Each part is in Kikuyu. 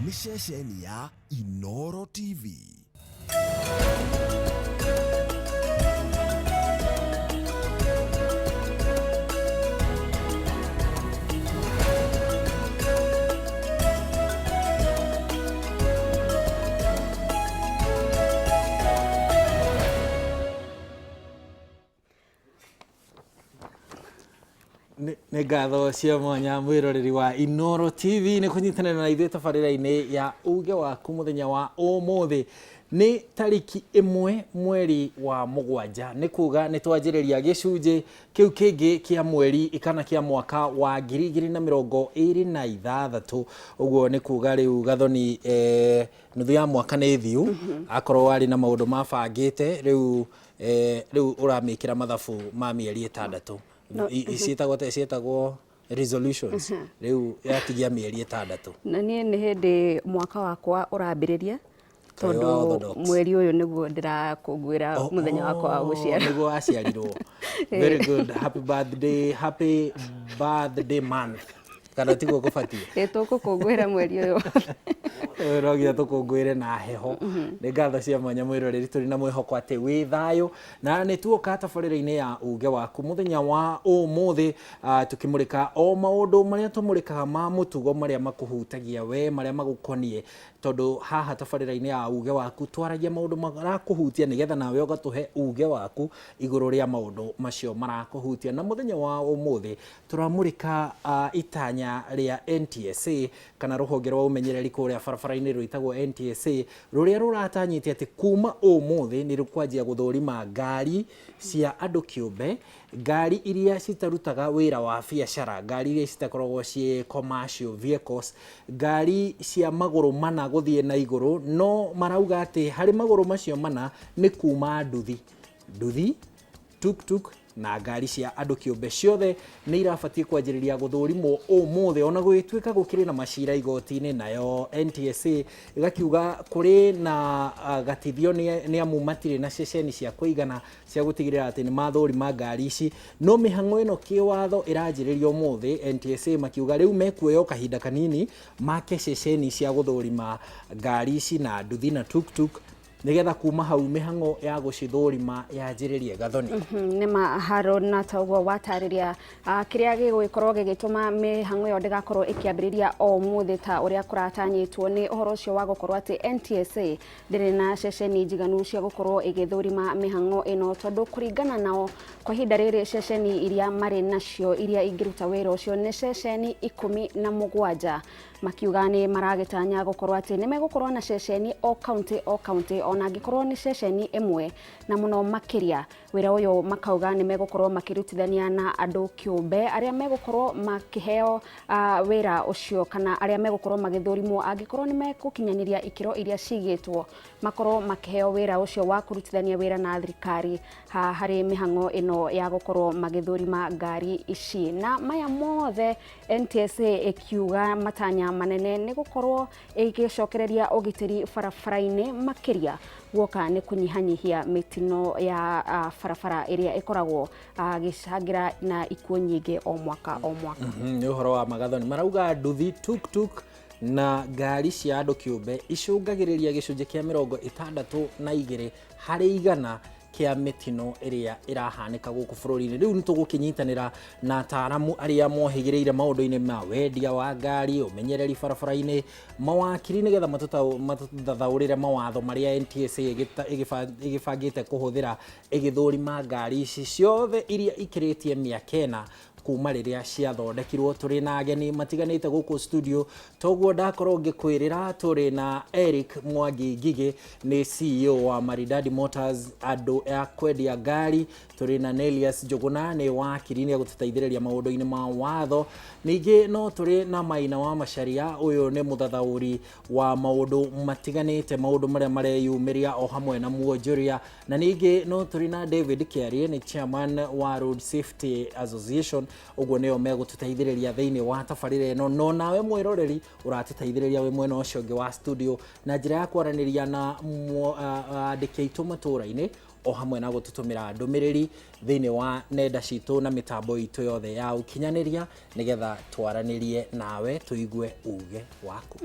Nĩ ceceni ya Inoro TV. Nĩ ngatho cia mwanya mwĩroreri wa Inoro TV nĩ kũnyitanĩra na ithuĩ tabarĩra-inĩ ya uge waku mũthenya wa ũmũthĩ. Nĩ tarĩki 1 mweri wa 7, nĩ kuga nĩ twanjĩrĩria gĩcunjĩ kĩu kĩngĩ kĩa mweri kana kĩa mwaka wa 2026. Ũguo nĩ kuga rĩu Gathoni, nuthu ya mwaka nĩ thiu. Akorwo warĩ na maũndũ mabangĩte rĩu, rĩu ũramĩkĩra mathabu ma mĩeri 6. Ciĩtagwo atĩa? Ciĩtagwo resolutions. Rĩu yatigia mĩeri 6. Na niĩ nĩ hĩndĩ mwaka wakwa ũrambĩrĩria, Kaĩ wa tondũ Orthodox. Mweri ũyũ nĩguo ndĩrakũngũĩra mũthenya wakwa wa gũciarwo. Nĩguo waciarirwo. Very good. Happy birthday, happy birthday month, kana tiguo gũbatiĩ? Ĩ, tũgũkũngũĩra mweri ũyũ. No nginya tũkũngũĩre na heho. Nĩ ngatho cia mwanya mwĩroreri, tũrĩ na mwĩhoko atĩ wĩ thayũ na nĩ tuoka tabarĩra-inĩ ya uge waku mũthenya wa ũmũthĩ, tũkĩmũrĩka o maũndũ marĩa tũmũrĩkaga ma mũtugo, marĩa makũhutagia we, marĩa magũkoniĩ, tondũ haha tabarĩra-inĩ ya uge waku twaragia maũndũ marakũhutia nĩgetha nawe ũgatũhe uge waku igũrũ rĩa maũndũ macio marakũhutia. Na mũthenya wa ũmũthĩ tũramũrĩka itanya rĩa NTSA, kana rũhonge rwa ũmenyereri kũrĩa barabara-inĩ rwĩtagwo NTSA, rũrĩa rũratanyĩte atĩ kuma ũmũthĩ nĩ rũkwanjia gũthũrima ngari cia andũ kĩũmbe, ngari iria citarutaga wĩra wa biacara, ngari iria citakoragwo ciĩ commercial vehicles, ngari cia magũrũ mana gũthiĩ na igũrũ. No marauga atĩ harĩ magũrũ macio mana nĩ kuma nduthi, nduthi, tuktuk na ngari cia andũ kĩũmbe, ciothe nĩ irabatiĩ kwanjĩrĩria gũthũrimwo ũmũthĩ, ona gũgĩtuĩka gũkĩrĩ na macira igoti-inĩ. Nayo NTSA ĩgakiuga kũrĩ na gatithio nĩ amu matirĩ na ceceni cia kũigana cia gũtigĩrĩra atĩ nĩ mathũrima ngari ici, no mĩhang'o ĩno kĩwatho ĩranjĩrĩria ũmũthĩ. NTSA makiuga rĩu mekuoya o kahinda kanini make ceceni cia gũthũrima ngari ici na nduthi na tuktuk, nĩgetha kuma hau mĩhang'o ya gũcithũrima yanjĩrĩrie. Gathoni. Nĩ ma Haron, na ta ũguo watarĩria, kĩrĩa gĩgũgĩkorwo gĩgĩtũma mĩhang'o ĩyo ndĩgakorwo ĩkĩambĩrĩria o ũmũthĩ ta ũrĩa kũratanyĩtwo nĩ ũhoro ũcio wa gũkorwo atĩ NTSA ndĩrĩ na ceceni njiganu cia gũkorwo ĩgĩthũrima mĩhang'o ĩno, tondũ kũringana nao kwa ihinda rĩrĩ ceceni iria marĩ nacio iria ingĩruta wĩra ũcio nĩ ceceni 17. Makiuga nĩ maragĩtanya gũkorwo atĩ nĩ megũkorwo na ceceni o kaunti o kaunti, ona angĩkorwo nĩ ceceni ĩmwe. Na mũno makĩria wĩra ũyũ makauga nĩ megũkorwo makĩrutithania na andũ kĩũmbe arĩa megũkorwo makĩheo wĩra ũcio, kana arĩa megũkorwo magĩthũrimwo angĩkorwo nĩ megũkinyanĩria ikĩro iria cigĩtwo, makorwo makĩheo wĩra ũcio wa kũrutithania wĩra na thirikari harĩ mĩhang'o ĩno ya gũkorwo magĩthũrima ngari ici. Na maya mothe NTSA ĩkiuga matanya manene nĩ gũkorwo ĩgĩcokereria ũgitĩri barabara-inĩ, makĩria guoka nĩ kũnyihanyihia mĩtino ya barabara ĩrĩa ĩkoragwo gĩcangĩra na ikuũ nyingĩ o mwaka o mwaka. Nĩ ũhoro wa Magathoni, marauga nduthi, tuktuk na ngari cia andũ kĩũmbe icũngagĩrĩria gĩcunjĩ kĩa 62 harĩ igana kĩa mĩtino ĩrĩa ĩrahanĩka gũkũ bũrũri-inĩ. Rĩu nĩ tũgũkĩnyitanĩra na ataaramu arĩa mohĩgĩrĩire maũndũ-inĩ ma wendia wa ngari, ũmenyereri barabara-inĩ, mawakiri, nĩgetha matũthathaũrĩre mawatho marĩa NTSA ĩgĩbangĩte kũhũthĩra ĩgĩthũrima ngari ici ciothe iria ikĩrĩtie mĩaka 4 kuma rĩrĩa ciathondekirwo. Tũrĩ na ageni matiganĩte gũkũ studio, toguo ndakorwo ngĩkwĩrĩra tũrĩ na Eric Mwangi Ngigĩ, nĩ CEO wa Maridadi Motors, andũ a kwendia ngari. Tũrĩ na Nelius Njũgũna, nĩ wakiri, nĩ egũtũteithĩrĩria maũndũ-inĩ ma watho. Ningĩ no tũrĩ na Maina wa Macharia, ũyũ nĩ mũthathaũri wa maũndũ matiganĩte, maũndũ marĩa mareyumĩria o hamwe na muonjoria. Na ningĩ no tũrĩ na David Kĩarie, nĩ chairman wa Road Safety Association. Ũguo nĩo megũtũteithĩrĩria thĩinĩ wa tabarĩra ĩno. No nawe mwĩroreri ũratũteithĩrĩria wĩ mwena ũcio ũngĩ wa studio na njĩra ya kwaranĩria na andĩki aitũ matũũra-inĩ, o hamwe na gũtũtũmĩra ndũmĩrĩri thĩinĩ wa nenda citũ na mĩtambo itũ yothe ya ũkinyanĩria, nĩgetha twaranĩrie nawe tũigue uge waku.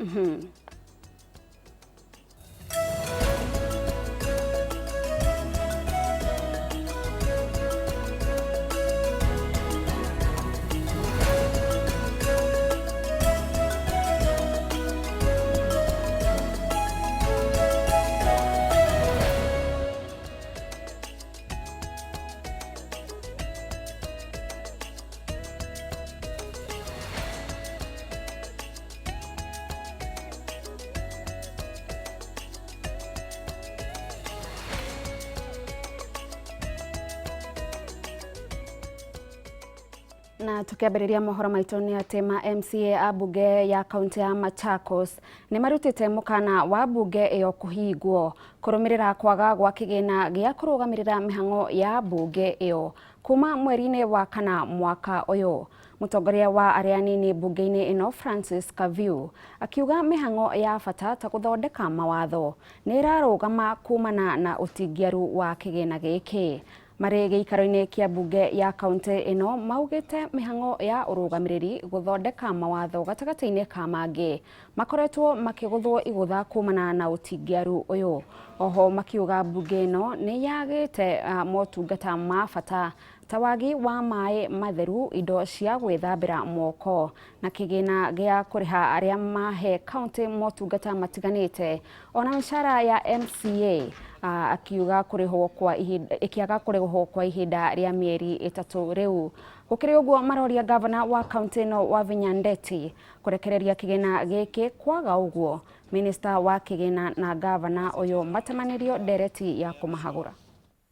Na tukiambĩrĩria mohoro maitũ nĩ atĩ ma MCA a mbunge ya kaunti ya Machakos nĩ marutĩte mũkana wa mbunge ĩyo kũhingwo kũrũmĩrĩra kwaga gwa kĩgĩna gĩa kũrũgamĩrĩra mĩhang'o ya mbunge ĩyo kuma mweri-inĩ wa kana mwaka ũyũ. Mũtongoria wa arĩa anini mbunge-inĩ ĩno Francis Kaviu akiuga mĩhang'o ya bata ta gũthondeka mawatho nĩ ĩrarũgama kumana na ũtingiaru wa kĩgĩna gĩkĩ. Marĩ gĩikaro-inĩ kĩa mbunge ya kaunti ĩno maugĩte mĩhang'o ya ũrũgamĩrĩri gũthondeka mawatho gatagatĩ-inĩ ka mangĩ makoretwo makĩgũthwo igũtha kumana na ũtingiaru ũyũ. Oho makiuga mbunge ĩno nĩ yagĩte motungata ma bata ta wagi wa maĩ matheru, indo cia gwĩthambĩra moko na kĩgĩna gĩa kũrĩha arĩa mahe kaunti motungata matiganĩte ona mĩcara ya MCA akiuga kũrĩhwo kwa ihinda ĩkĩaga kũrĩhwo kwa ihinda rĩa mĩeri 3 rĩu. Gũkĩrĩ ũguo maroria gavana wa kaunti ĩno Wavinya Ndeti kũrekereria kĩgĩna gĩkĩ, kwaga ũguo minista wa kĩgĩna na gavana ũyũ matemanĩrio ndereti ya kũmahagũra.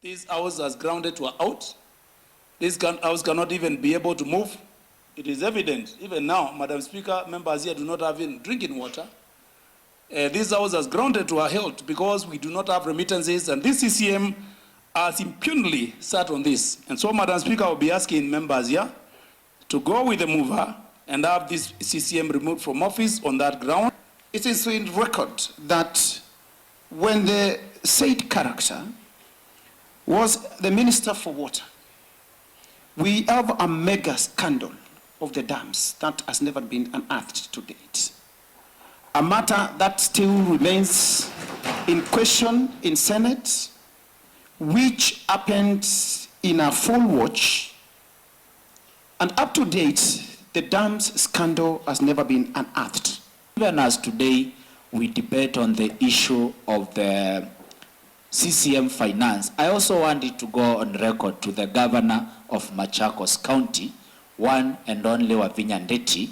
This house has grounded to out. This house cannot even be able to move. It is evident, even now, Madam Speaker, members here do not have even drinking water. This house has grounded to a halt because we do not have remittances, and this CCM has impunely sat on this. And so, Madam Speaker, I will be asking members here to go with the mover and have this CCM removed from office on that ground. It is in record that when the said character was the Minister for Water, we have a mega scandal of the dams that has never been unearthed to date. A matter that still remains in question in Senate, which happened in a full watch, and up to date, the dams scandal has never been unearthed. Even as today, we debate on the issue of the CCM finance, I also wanted to go on record to the governor of Machakos County, one and only Wavinya Ndeti.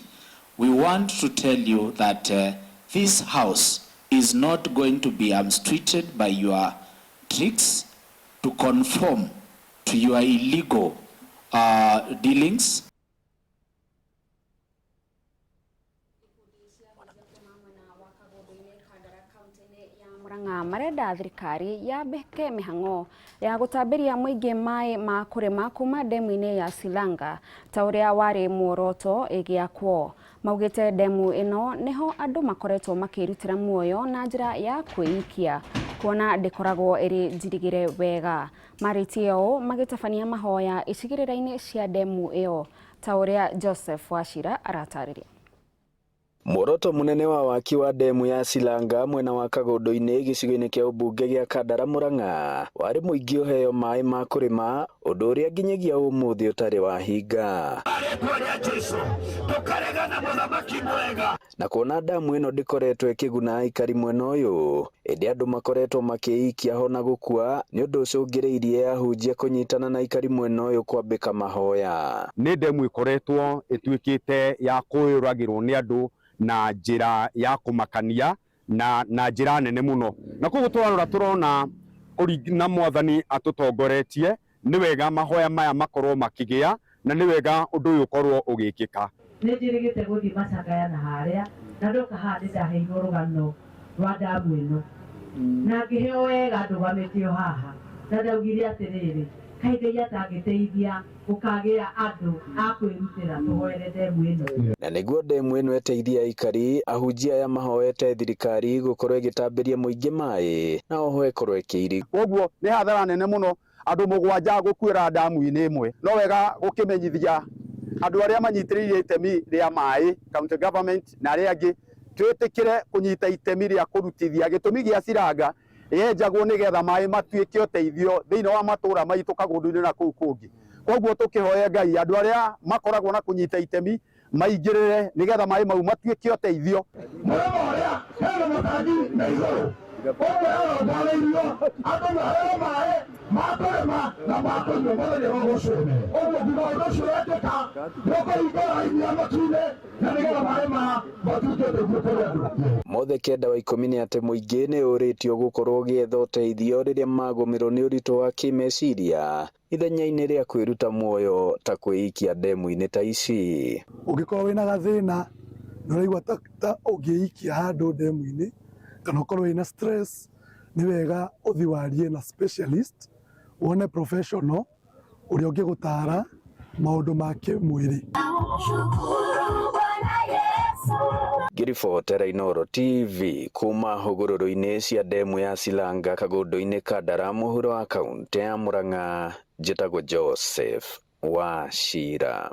We want to tell you that this house is not going to be mistreated by your tricks to conform to your illegal dealings. Murang'a marenda thirikari yambĩke mĩhang'o ya gũtambĩria mũingĩ maĩ ma kũrĩma kuma ndemu-inĩ ya Silanga ta ũrĩa warĩ muoroto ĩgĩakwo. Maugĩte ndemu ĩno nĩho andũ makoretwo makĩrutĩra muoyo na njĩra ya kwĩikia kuona ndĩkoragwo ĩrĩ njirigĩre wega. Marĩtie ũũ magĩtabania mahoya icigĩrĩra-inĩ cia ndemu ĩyo ta ũrĩa Joseph Wachira aratarĩria. Muoroto munene wa waki wa ndemu ya Silanga mwena wa Kagondu-inĩ gĩcigo-inĩ kĩa ũmbunge gĩa Kandara Murang'a warĩ mũingĩ ũheo maĩ ma kũrĩma, ũndũ ũrĩa nginyagia ũmũthĩ ũtarĩ wahinga. Na kuona ndamu ĩno ndĩkoretwo ĩkĩguna aikari mwena ũyũ, ĩndĩ andũ makoretwo makĩikia ho na gũkua, nĩ ũndũ ũcũngĩrĩirie ahunjia kũnyitana na aikari mwena ũyũ kwambĩka mahoya. Nĩ ndemu ĩkoretwo ĩtuĩkĩte ya kũyũragĩrwo nĩ andũ na njĩra ya kũmakania na njĩra nene mũno, na koguo twarora tũrona na mwathani atũtongoretie nĩ wega mahoya maya makorwo makĩgĩa na nĩ wega ũndũ ũyũ ũkorwo ũgĩkĩka. Nĩ njĩrĩgĩte gũthiĩ macakaya na harĩa na ndoka haha nĩ ndaheirwo rũgano rwa ndamu ĩno na ngĩheo wega ndũgamĩtio haha na ndaugire atĩrĩrĩ, kaĩ Ngai atangĩteithia gũkagĩa andũ a kwĩrutĩra tũhoere ndemu ĩno. Na nĩguo ndemu ĩno ĩteithie aikari, ahunjia aya mahoete thirikari gũkorwo ĩgĩtambĩria mũingĩ maĩ na oho ĩkorwo ĩkĩirigwo. Koguo nĩ hathara nene mũno andũ mũgwanja gũkuĩra ndamu-inĩ ĩmwe. No wega gũkĩmenyithia andũ arĩa manyitĩrĩire itemi rĩa maĩ, county government na arĩa angĩ, twĩtĩkĩre kũnyita itemi rĩa kũrutithia gĩtũmi gĩa Silanga yenjagwo nĩgetha maĩ matuĩke ũteithio thĩinĩ wa matũra maitũ Kagondu-inĩ na kũu kũngĩ. Koguo tũkĩhoe Ngai andũ arĩa makoragwo na kũnyita itemi maingĩrĩre nĩgetha maĩ mau matuĩke ũteithio. Mũrĩmo ũrĩa hena matangi na igũrũ, ũguo yarongoreirio andũ maheo maĩ Ma kũrĩma na ma kũnyua. Mwathani arogocwo. Ũguo nguga ũndũ ũcio wekĩka nĩũkũhingũra raini ya matu-inĩ na nĩgetha maĩ maya matuĩke ũteithio kũrĩ andũ. Mothe kenda wa ikũmi nĩ atĩ mũingĩ nĩ ũrĩtio gũkorwo ũgĩetha ũteithio rĩrĩa magũmĩrwo nĩ ũritũ wa kĩmeciria ithenya-inĩ rĩa kwĩruta muoyo ta kwĩikia ndemu-inĩ ta ici. Ũngĩkorwo wĩna gathĩna na ũraigua ta ũngĩikia handũ ndemu-inĩ kana ũkorwo wĩna stress, nĩ wega ũthiĩ warie na specialist, wone professional ũrĩa ũngĩgũtara maũndũ ma kĩmwĩrĩ. Ngĩribotera Inooro TV kuma hũgũrũrũ-inĩ cia ndemu ya Silanga kagũndũ-inĩ ka Ndara mũhuro wa kaũntĩ ya Murang'a, njĩtagwo Joseph Wachira.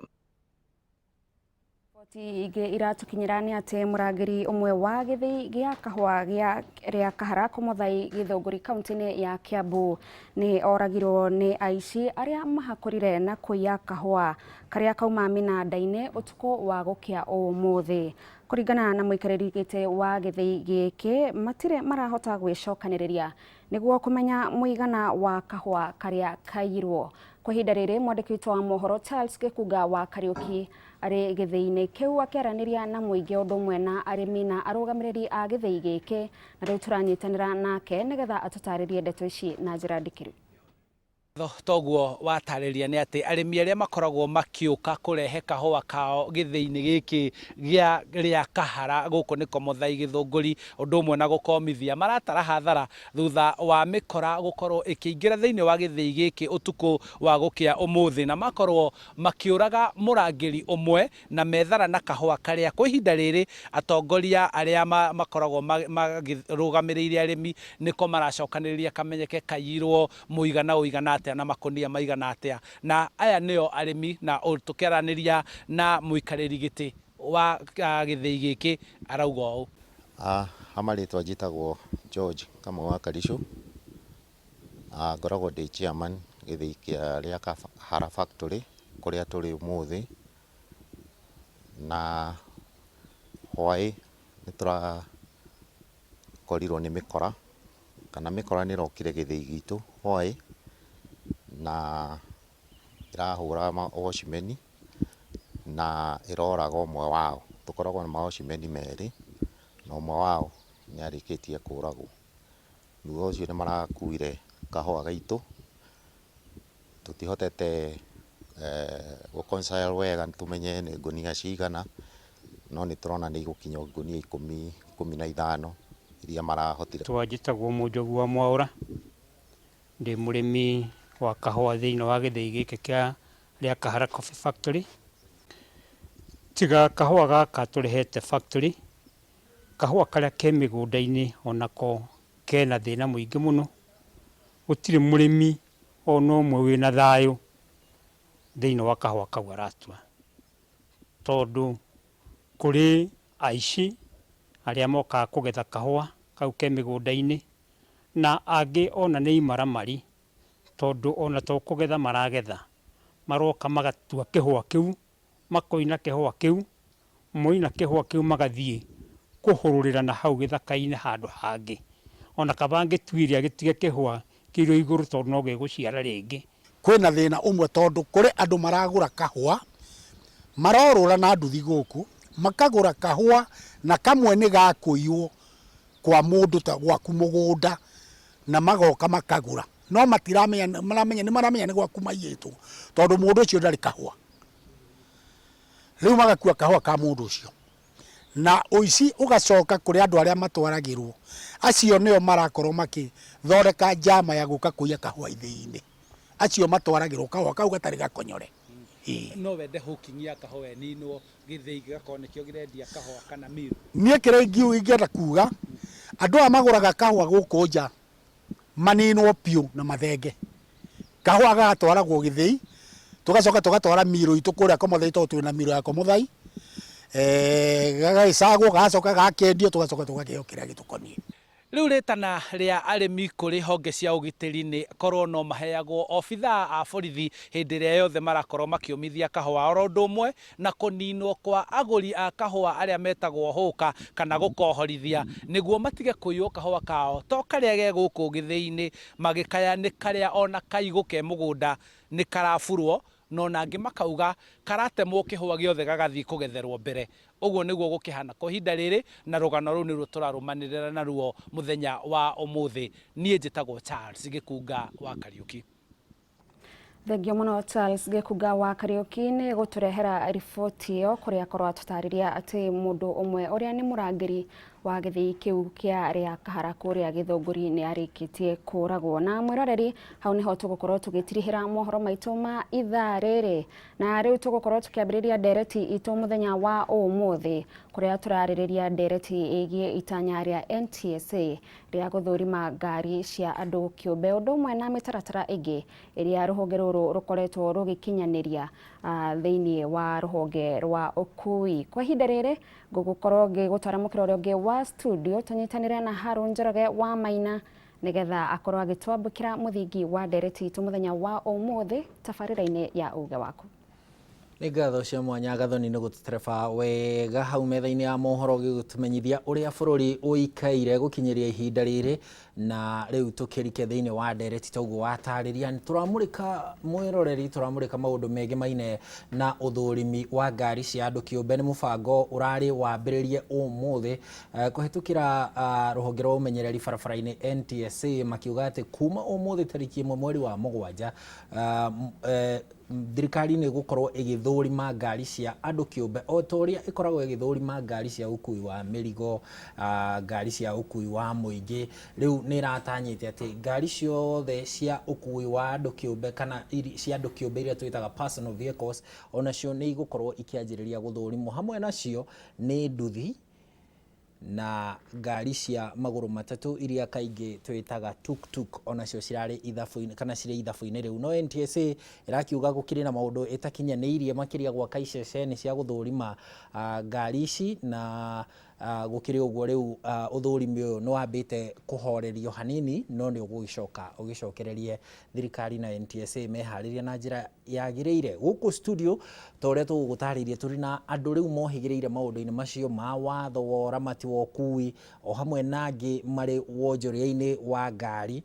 Riboti ingĩ iratukinyĩra nĩ atĩ mũrangĩri ũmwe wa gĩthĩi gĩa kahũa gĩa rĩa Kahara Kũmũthai Gĩthũngũri kaunti-inĩ ya Kiambu nĩ oragirwo nĩ aici arĩa mahakũrire na kũiya kahũa karĩa kauma mĩnanda-inĩ ũtukũ wa gũkĩa ũmũthĩ. Kũringana na mũikarĩri gĩtĩ wa gĩthĩi gĩkĩ, matirĩ marahota gwĩcokanĩrĩria nĩguo kũmenya mũigana wa kahũa karĩa kaiyirwo. Kwa ihinda rĩrĩ mwandĩki witũ wa mohoro Charles Gĩkunga wa Kariũki arĩ gĩthĩi-inĩ kĩu akĩaranĩria na mũingĩ ũndũ ũmwe na arĩmi na arũgamĩrĩri a gĩthĩi gĩkĩ, na rĩu tũranyitanĩra nake nĩgetha atũtarĩrie ndeto ici na njĩra ndikĩru. Toguo watarĩria nĩ atĩ arĩmi arĩa makoragwo makĩũka kũrehe kahũa kao gĩthĩi-inĩ gĩkĩ gĩa rĩa Kahara gũkũ nĩko Mũthai Gĩthũngũri ũndũ ũmwe na gũkomithia maratara hathara thutha wa mĩkora gũkorwo ĩkĩingĩra thĩinĩ wa gĩthĩi gĩkĩ ũtukũ wa gũkĩa ũmũthĩ, na makorwo makĩũraga mũrangĩri ũmwe na methara na kahũa karĩa kwa ihinda rĩrĩ atongoria arĩa makoragwo makĩrũgamĩrĩire arĩmi nĩko maracokanĩrĩria kamenyeke kaiyirwo mũigana ũigana atĩa na makũnia maigana atĩa. Na aya nĩo arĩmi, na tũkĩaranĩria na mũikarĩri gĩtĩ wa gĩthĩi gĩkĩ arauga ũũ. Ha marĩtwa njĩtagwo George Kamau wa Karicũ, ngoragwo ndĩ chairman gĩthĩi kĩa rĩa Kahara Factory kũrĩa tũrĩ ũmũthĩ, na hwaĩ nĩ tũrakorirwo nĩ mĩkora, kana mĩkora nĩ ĩrokire gĩthĩi gitũ hwaĩ na ĩrahũra watchman na ĩroraga ũmwe wao. Tũkoragwo na mawatchman merĩ na ũmwe wao nĩ arĩkĩtie kũragwo. Thutha ũcio nĩ marakuire kahũa gaitũ, tũtihotete gũ reconcile wega tũmenye nĩ ngũnia cigana, no nĩ tũrona nĩ igũkinya ngũnia 15 iria marahotire. Njĩtagwo Mũnjogu wa Mwaũra, ndĩ mũrĩmi wa kahũa thĩinĩ wa gĩthĩi gĩkĩ kĩa rĩa Kahara Coffee Factory. Tiga kahũa gaka tũrehete factory, kahũa karĩa ke mĩgũnda-inĩ onako kena thĩna mũingĩ mũno. Gũtirĩ mũrĩmi ona ũmwe wĩna thayũ thĩinĩ wa kahũa kau aratua, tondũ kũrĩ aici arĩa mokaga kũgetha kahũa kau ke mĩgũnda-inĩ, na angĩ ona nĩ imaramari, tondũ ona to kũgetha maragetha, maroka magatua kĩhũa kĩu, makoina kĩhũa kĩu, moina kĩhũa kĩu magathiĩ kũhũrũrĩra na hau gĩthaka-inĩ handũ hangĩ. Ona kaba angĩtuire agĩtige kĩhũa kĩrĩ igũrũ tondũ no gĩgũciara rĩngĩ. Kwĩna thĩna ũmwe tondũ kũrĩ andũ maragũra kahũa, marorũra na nduthi gũkũ, makagũra kahũa na kamwe nĩ gakũiywo kwa mũndũ ta gwaku mũgũnda, na magoka makagũra, no matiramenya, maramenya nĩ maramenya nĩ gwaku maiyĩtwo tondũ mũndũ ũcio ndarĩ kahũa. Rĩu magakua kahũa ka mũndũ ũcio, na ũici ũgacoka kũrĩ andũ arĩa matwaragĩrwo, acio nĩo marakorwo makĩthondeka njama ya gũka kũiya kahũa ithĩi-inĩ, acio matwaragĩrwo kahũa kau gatarĩ gakonyore. No wende hawking ya kahũa ĩninwo gĩthĩi gĩgakorwo nĩkĩo kĩrendia kahũa kana miru? Niĩ kĩrĩa ingĩenda kuga, andũ aya magũraga kahũa gũkũ nja maninwo piũ na mathenge. Kahũa gagatwaragwo gĩthĩi, tũgacoka tũgatwara miru itũ kũrĩa Komothai tondũ twĩna miru ya Komothai, gagagĩcagwo gagacoka gakendio, tũgacoka tũgakĩheo kĩrĩa gĩtũkoniĩ. Rĩu rĩtana rĩa arĩmi kũrĩ honge cia ũgitĩri nĩ korwo no maheagwo obithaa a borithi hĩndĩ ĩrĩa yothe marakorwo makĩũmithia kahũa oro ũndũ ũmwe na kũninwo kwa agũri a kahũa arĩa metagwo hũka kana gũkohorithia nĩguo matige kũiywo kahũa kao to karĩa ge gũkũ gĩthĩi-inĩ magĩkaya nĩ karĩa ona kaigũ ke mũgũnda nĩ karaburwo na ona angĩ makauga karatemwo kĩhũa gĩothe gagathiĩ kũgetherwo mbere. Ũguo nĩguo gũkĩhana kwa ihinda rĩrĩ, na rũgano rũu nĩruo tũrarũmanĩrĩra naruo mũthenya wa ũmũthĩ. Niĩ njĩtagwo Charles Gĩkunga wa Kariũki. Thengiũ mũno Charles Gĩkunga wa Kariũki nĩ gũtũrehera riboti ĩyo kũrĩa akorwo atũtarĩria atĩ mũndũ ũmwe ũrĩa nĩ mũrangĩri wa gĩthĩi kĩu kĩa rĩa Kahara kũrĩa Gĩthũngũri nĩ arĩkĩtie kũragwo. Na mwĩroreri, hau nĩho tũgũkorwo tũgĩtirihĩra mohoro maitũ ma ithaa rĩrĩ. Na rĩu tũgũkorwo tũkĩambĩrĩria ndereti itũ mũthenya wa ũmũthĩ kũrĩa tũrarĩrĩria ndereti ĩgiĩ itanya rĩa NTSA rĩa gũthũrima ngari cia andũ kĩũmbe ũndũ ũmwe na mĩtaratara ĩngĩ ĩrĩa rũhonge rũrũ rũkoretwo rũgĩkinyanĩria thĩinĩ wa rũhonge rwa ũkui. Kwa ihinda rĩrĩ ngũgũkorwo ngĩgũtwara mũkĩra ũrĩa ũngĩ wa studio tũnyitanĩre na Harun Njoroge wa Maina nĩgetha akorwo agĩtwambũkĩra mũthingi wa ndereti itũ mũthenya wa ũmũthĩ tabarĩra-inĩ ya uge waku. Nĩ ngatho cia mwanya Gathoni nĩ gũtũtereba wega hau metha-inĩ ya mohoro gĩgũtũmenyithia ũrĩa bũrũri ũikaire gũkinyĩria ihinda rĩrĩ na rĩu tũkĩrike thĩinĩ wa ndereti toguo watarĩria. Tũramũrĩka mwĩroreri, tũramũrĩka maũndũ megemaine na ũthũrimi wa ngari cia andũ kĩũmbe. Nĩ mũbango ũrarĩ wambĩrĩrie ũmũthĩ kũhetũkĩra rũhonge rwa ũmenyereri barabara-inĩ NTSA, makiuga atĩ kuma ũmũthĩ tarĩki 1 mweri wa 7 thirikari nĩ ĩgũkorwo ĩgĩthũrima ngari cia andũ kĩũmbe o ta ũrĩa ĩkoragwo ĩgĩthũrima ngari cia ũkui wa mĩrigo, ngari cia ũkui wa mũingĩ. Rĩu nĩ ĩratanyĩte atĩ ngari ciothe cia ũkui wa andũ kĩũmbe kana cia andũ kĩũmbe iria twĩtaga personal vehicles onacio nĩ igũkorwo ikĩanjĩrĩria gũthũrimwo. Hamwe nacio nĩ nduthi na ngari cia magũrũ matatũ iria kaingĩ twĩtaga tuk-tuk onacio cirarĩ ithabu-inĩ kana cirĩ ithabu-inĩ rĩu. No NTSA ĩrakiuga gũkĩrĩ na maũndũ ĩtakinyanĩirie makĩria gwaka iceceni cia gũthũrima ngari ici, na gũkĩrĩ ũguo rĩu ũthũrimi ũyũ nĩ wambĩte kũhorerio hanini, no nĩ ũgũgĩcoka ũgĩcokererie thirikari na NTSA meharĩria na njĩra yagĩrĩire. Gũkũ studio ta ũrĩa tũgũgũtarĩirie tũrĩ na andũ rĩu mohĩgĩrĩire maũndũ-inĩ macio ma watho wa ũramati wa ũkui o hamwe na angĩ marĩ wonjoria-inĩ wa ngari,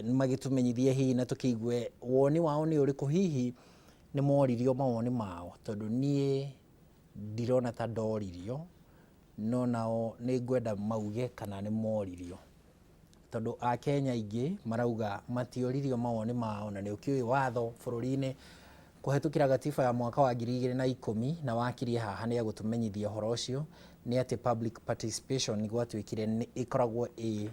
magĩtũmenyithie hihi na tũkĩigue woni wao nĩ ũrĩkũ, hihi nĩ moririo mawoni mao, tondũ niĩ ndirona ta ndoririo, no nao nĩ ngwenda mauge kana nĩ moririo, tondũ Akenya aingĩ marauga matioririo mawoni mao, na nĩ ũkĩũĩ watho bũrũri-inĩ kũhetũkĩra gatiba ya mwaka wa 2010 na wakirie haha nĩ egũtũmenyithia ũhoro ũcio, nĩ atĩ public participation gwatuĩkire nĩ ĩkoragwo ĩ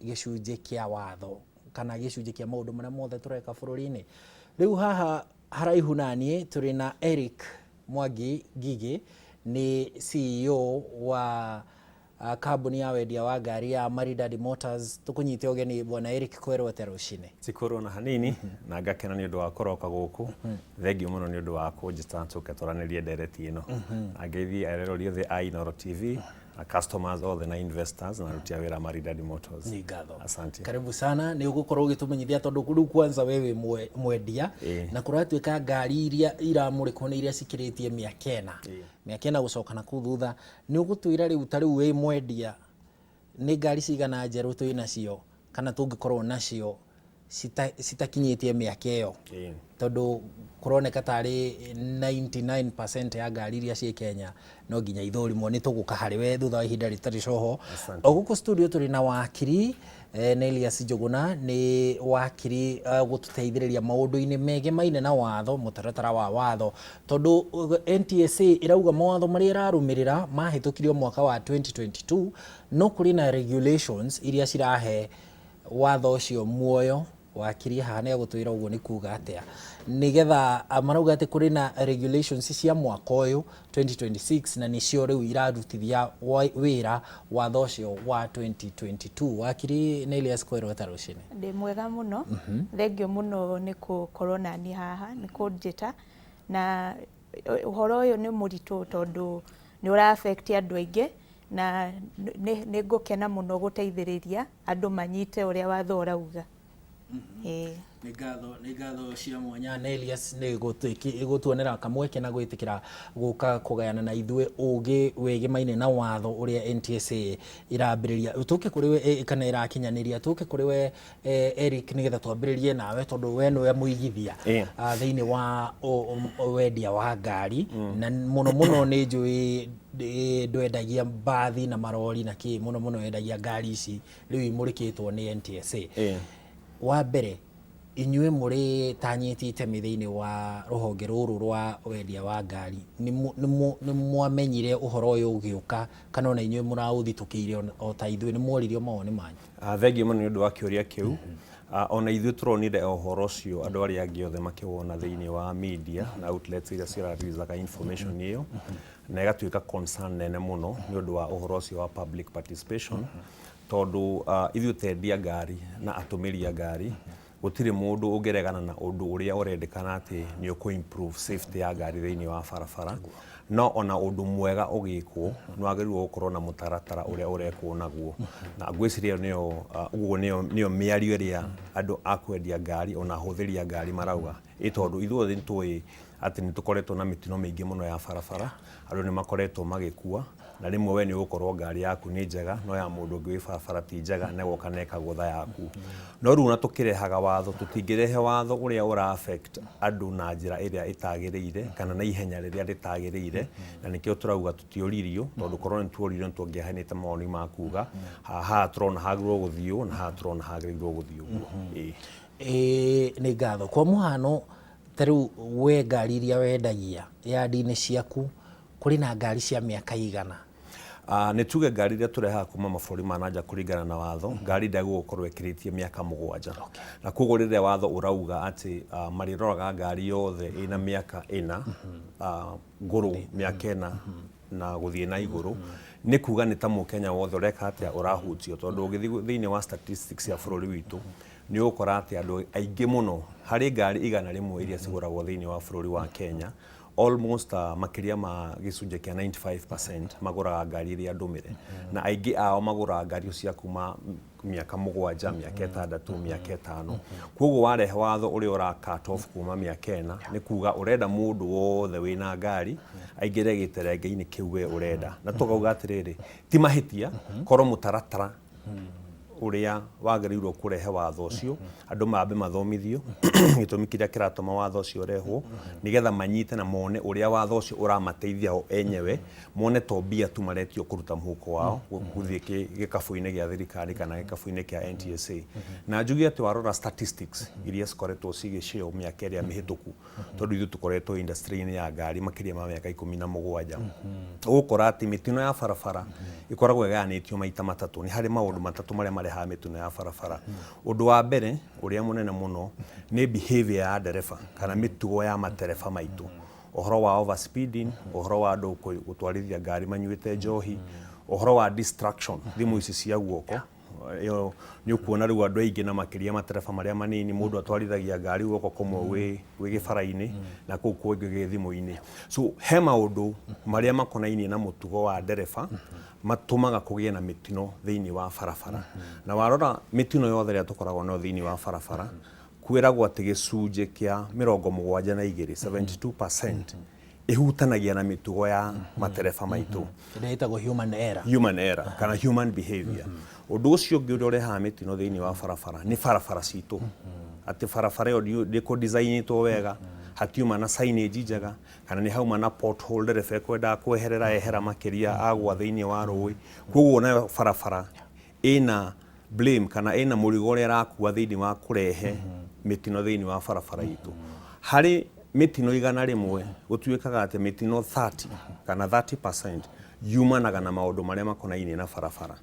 gĩcunjĩ kĩa watho kana gĩcunjĩ kĩa maũndũ marĩa mothe tũreka bũrũri-inĩ. Rĩu haha haraihu na niĩ tũrĩ na Eric Mwangi Ngigĩ, nĩ CEO wa kambuni ya wendia wa ngari ya Maridadi Motors. Tũkũnyite ũgeni bwana Eric kwerwo atĩa rũcinĩ? Ti kũrwo na hanini na ngakena nĩ ũndũ wa kũroka gũkũ. Thengiũ mũno nĩ ũndũ wa kũnjĩta tũke twaranĩrie ndereti ĩno. Na ngeithie eroreri othe a Inooro TV na customers othe na investors na aruti a wĩra a Maridadi Motors. Nĩ ngatho. Asante. Karibu sana. Nĩ ũgũkorwo ũgĩtũmenyithia tondũ rĩu kwanza we wĩ mwendia na kũratuĩka ngari iria iramũrĩkwo nĩ iria cikĩrĩtie mĩaka ĩna. Mĩaka ĩna gũcoka na kũu thutha. Nĩ ũgũtwĩra rĩu ta rĩu wĩ mwendia nĩ ngari cigana njerũ twĩ nacio kana tũngĩkorwo nacio citakinyĩtie mĩaka ĩyo, tondũ kũroneka tarĩ 99% ya ngari iria ciĩ Kenya no nginya ithũrimwo. Nĩ tũgũka harĩ we thutha wa ihinda rĩtarĩ coho. O gũkũ studio tũrĩ na wakiri Nelius Njũgũna, nĩ wakiri gũtũteithĩrĩria maũndũ-inĩ megemaine na watho, mũtaratara wa watho, tondũ NTSA ĩrauga mawatho marĩa ĩrarũmĩrĩra mahĩtũkirio mwaka wa 2022, no kũrĩ na regulations iria cirahe watho ũcio muoyo. Wakiri haha nĩ agũtwĩra ũguo nĩ kuga atĩa, nĩgetha marauga atĩ kũrĩ na regulations cia mwaka ũyũ 2026 na nĩcio rĩu irarutithia wĩra watho ũcio wa 2022. Wakiri Nelius kwerwo ta rũcinĩ. Ndĩ mwega mũno. Thengio mũno nĩ gũkorwo nani haha, nĩ kũnjĩta. Na ũhoro ũyũ nĩ mũritũ tondũ nĩ ũra affect andũ aingĩ. Na nĩ ngũkena mũno gũteithĩrĩria andũ manyite ũrĩa watho ũrauga. Ĩĩ. Nĩ ngatho cia mwanya Nelius nĩ gũtuonera kamweke na gwĩtĩkĩra gũka kũgayana na ithuĩ ũgĩ wĩgĩmaine na watho ũrĩa NTSA ĩrambĩrĩria tũke kũrĩ we kana ĩrakinyanĩria. Tũke kũrĩ we Eric, nĩgetha twambĩrĩrie nawe tondũ we nĩwe mũigithia thĩinĩ wa wendia wa ngari, na mũno mũno nĩ njũĩ ndwendagia mbathi na marori na kĩ, mũno mũno wendagia ngari ici rĩu imũrĩkĩtwo nĩ NTSA. Wa mbere, inyuĩ mũrĩ ta anyiti itemi thĩinĩ wa rũhonge rũrũ rwa wendia wa ngari, nĩ mwamenyire ũhoro ũyũ ũgĩũka, kana ona inyuĩ mũraũthitũkĩire o ta ithuĩ, nĩ mworirio mawoni manyu? Thengiũ mũno nĩ ũndũ wa kĩũria kĩu. Ona ithuĩ tũronire ũhoro ũcio andũ arĩa angĩ othe makĩwona thĩinĩ wa media na outlets iria cirareleasaga information ĩyo, na ĩgatuĩka concern nene mũno nĩ ũndũ wa ũhoro ũcio wa public participation, tondũ ithuĩ tendia ngari na atũmĩri a ngari, gũtirĩ mũndũ ũngĩregana na ũndũ ũrĩa ũrendekana atĩ nĩ ũkũ improve safety ya ngari thĩinĩ wa barabara. No ona ũndũ mwega ũgĩkwo, nĩ wagĩrĩirwo gũkorwo na mũtaratara ũrĩa ũrekwo naguo, na ngwĩciria nĩyo ũguo nĩyo mĩario ĩrĩa andũ a kwendia ngari ona ahũthĩri a ngari marauga, ĩ tondũ ithuothe nĩ tũĩ atĩ nĩ tũkoretwo na mĩtino mĩingĩ mũno ya barabara, andũ nĩ makoretwo magĩkua, na rĩmwe we nĩ ũgũkorwo ngari yaku nĩ njega, no ya mũndũ ũngĩ wĩ barabara ti njega, na ĩgoka na ĩkagũtha yaku. No rĩu ona tũkĩrehaga watho, tũtingĩrehe watho ũrĩa ũra affect andũ na njĩra ĩrĩa ĩtagĩrĩire kana na ihenya rĩrĩa rĩtagĩrĩire. Na nĩkĩo tũrauga tũtiũririo, tondũ korwo nĩ tuoririo, nĩ tũngĩaheanĩte mawoni ma kuga haha tũrona hagĩrĩirwo gũthiĩ na haha tũrona hagĩrĩirwo gũthiĩ ũguo. Ĩĩ. Ĩĩ, nĩ ngatho. Kwa mũhano, ta rĩu we ngari iria wendagia yandi-inĩ ciaku, kũrĩ na ngari cia mĩaka igana? Nĩ tuge ngari iria tũrehaga kuma mabũrũri ma nanja, kũringana na watho, ngari ndagĩrĩirwo gũkorwo ĩkĩrĩtie mĩaka 7. Na koguo rĩrĩa watho ũrauga atĩ marĩroraga ngari yothe ĩna mĩaka 4, ngũrũ mĩaka 4 na gũthiĩ na igũrũ, nĩ kuga nĩ ta mũkenya wothe ũreka atĩa ũrahutio, tondũ ũgĩthiĩ thĩinĩ wa statistics ya bũrũri witũ, nĩ ũgũkora atĩ andũ aingĩ mũno, harĩ ngari 100 iria cigũragwo thĩinĩ wa bũrũri wa Kenya, almost makĩria ma gĩcunjĩ kĩa 95% magũraga ngari iria ndũmĩre, na aingĩ ao magũraga ngari cia kuma mĩaka 7, mĩaka 6, mĩaka 5. Koguo warehe watho ũrĩa ũra cut off kuma mĩaka 4, nĩ kuga ũrenda mũndũ wothe wĩna ngari aingĩre gĩterenge-inĩ kĩu we ũrenda. Na tũkauga atĩrĩrĩ, ti mahĩtia korwo mũtaratara ũrĩa wagĩrĩirwo kũrehe watho ũcio, andũ mambe mathomithio gĩtũmi kĩrĩa kĩratũma watho ũcio ũrehwo, nĩgetha manyite na mone ũrĩa watho ũcio ũramateithia o enyewe, mone to mbia tu maretio kũruta mũhuko wao gũthiĩ gĩkabũ-inĩ gĩa thirikari kana gĩkabũ-inĩ kĩa NTSA. Na njuge atĩ warora statistics iria cikoretwo cigĩcĩo mĩaka ĩrĩa mĩhĩtũku, tondũ ithuĩ tũkoretwo industry-inĩ ya ngari makĩria ma mĩaka 17, ũgũkora atĩ mĩtino ya barabara ĩkoragwo ĩgayanĩtio maita matatũ. Nĩ harĩ maũndũ matatũ marĩa marehaga mĩtino ya barabara. Ũndũ wa mbere ũrĩa mũnene mũno nĩ behavior ya ndereba kana mĩtugo ya matereba maitũ, ũhoro wa overspeeding, ũhoro wa andũ gũtwarithia ngari manyuĩte njohi, ũhoro wa distraction, thimũ ici cia guoko. Ĩyo nĩ ũkuona rĩu andũ aingĩ na makĩria matereba marĩa manini, mũndũ atwarithagia ngari guoko kũmwe wĩ gĩbara-inĩ na kũu kũngĩ gwĩ thimũ-inĩ. So he maũndũ marĩa makonainie na mũtugo wa ndereba matũmaga kũgĩe na mĩtino thĩinĩ wa barabara. Na warora mĩtino yothe ĩrĩa tũkoragwo nayo thĩinĩ wa barabara, kwĩragwo atĩ gĩcunjĩ kĩa 72, 72%, ĩhutanagia na mĩtugo ya matereba maitũ. Ĩrĩa ĩtagwo human error. Human error kana human behavior. Ũndũ ũcio ũngĩ ũrĩa ũrehaga mĩtino thĩinĩ wa barabara nĩ barabara citũ, atĩ barabara ĩyo ndĩkũ designĩtwo wega, hatiuma na signage njega, kana nĩ hauma na pothole, ndereba ekwendaga kweherera ehera makĩria agwa thĩinĩ wa rũĩ. Koguo nayo barabara ĩna blame kana ĩna mũrigo ũrĩa ĩrakua thĩinĩ wa kũrehe mĩtino thĩinĩ wa barabara itũ. Harĩ mĩtino 100, gũtuĩkaga atĩ mĩtino 30 kana 30% yumanaga na maũndũ marĩa makonainie na barabara.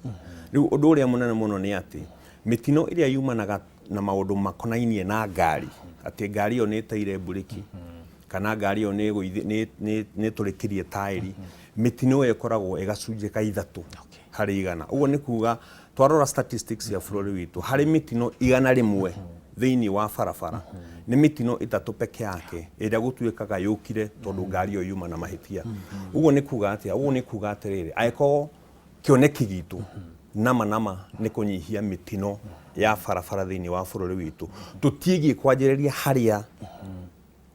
Rĩu ũndũ ũrĩa mũnene mũno nĩ atĩ mĩtino ĩrĩa yumanaga na maũndũ makonainie na ngari, atĩ ngari ĩyo nĩ ĩteire mburĩki kana ngari ĩyo nĩ ĩtũrĩkirie taĩri, mĩtino ĩyo ĩkoragwo ĩgacunjĩ ka 3 harĩ igana. Ũguo nĩ kuga twarora statistics ya bũrũri witũ, harĩ mĩtino 100 thĩinĩ wa barabara, nĩ mĩtino 3 peke yake ĩrĩa gũtuĩkaga yũkire tondũ ngari ĩyo yuma na mahĩtia. Ũguo nĩ kuga atĩa? Ũguo nĩ kuga atĩrĩrĩ, angĩkorwo Kĩoneki gitũ nama nama nĩ kũnyihia mĩtino ya barabara thĩinĩ wa bũrũri witũ. Tũtiĩgiĩ kwanjĩrĩria harĩa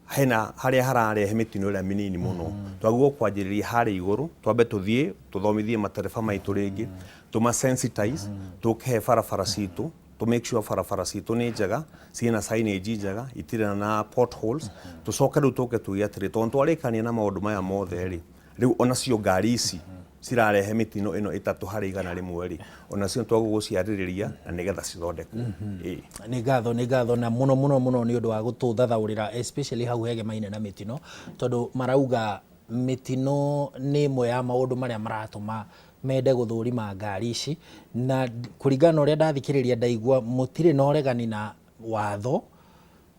hena harĩa hararehe mĩtino ĩrĩa mĩnini mũno. Twagĩrĩirwo kwanjĩrĩria harĩa igũrũ, twambe tũthiĩ tũthomithie matereba maitũ rĩngĩ, tũma sensitize, tũke he barabara citũ, tũ make sure barabara citũ nĩ njega, ciĩna signage njega, itirĩ na potholes. Tũcoke rĩu tũke tuge atĩrĩ, tondũ twarĩkania na maũndũ maya mothe rĩ, rĩu onacio ngari ici cirarehe mĩtino ĩno 1 harĩ 100 rĩ, onacio twagĩrĩirwo gũciarĩrĩria na nĩgetha cithondekwo. Ĩĩ. Nĩ ngatho, nĩ ngatho na mũno mũno mũno nĩ ũndũ wa gũtũthathaũrĩra, especially hau hegemaine na mĩtino, tondũ marauga mĩtino nĩ ĩmwe ya maũndũ marĩa maratũma mende gũthũrima ngari ici. Na kũringana na ũrĩa ndathikĩrĩria, ndaigua mũtirĩ na ũregani na watho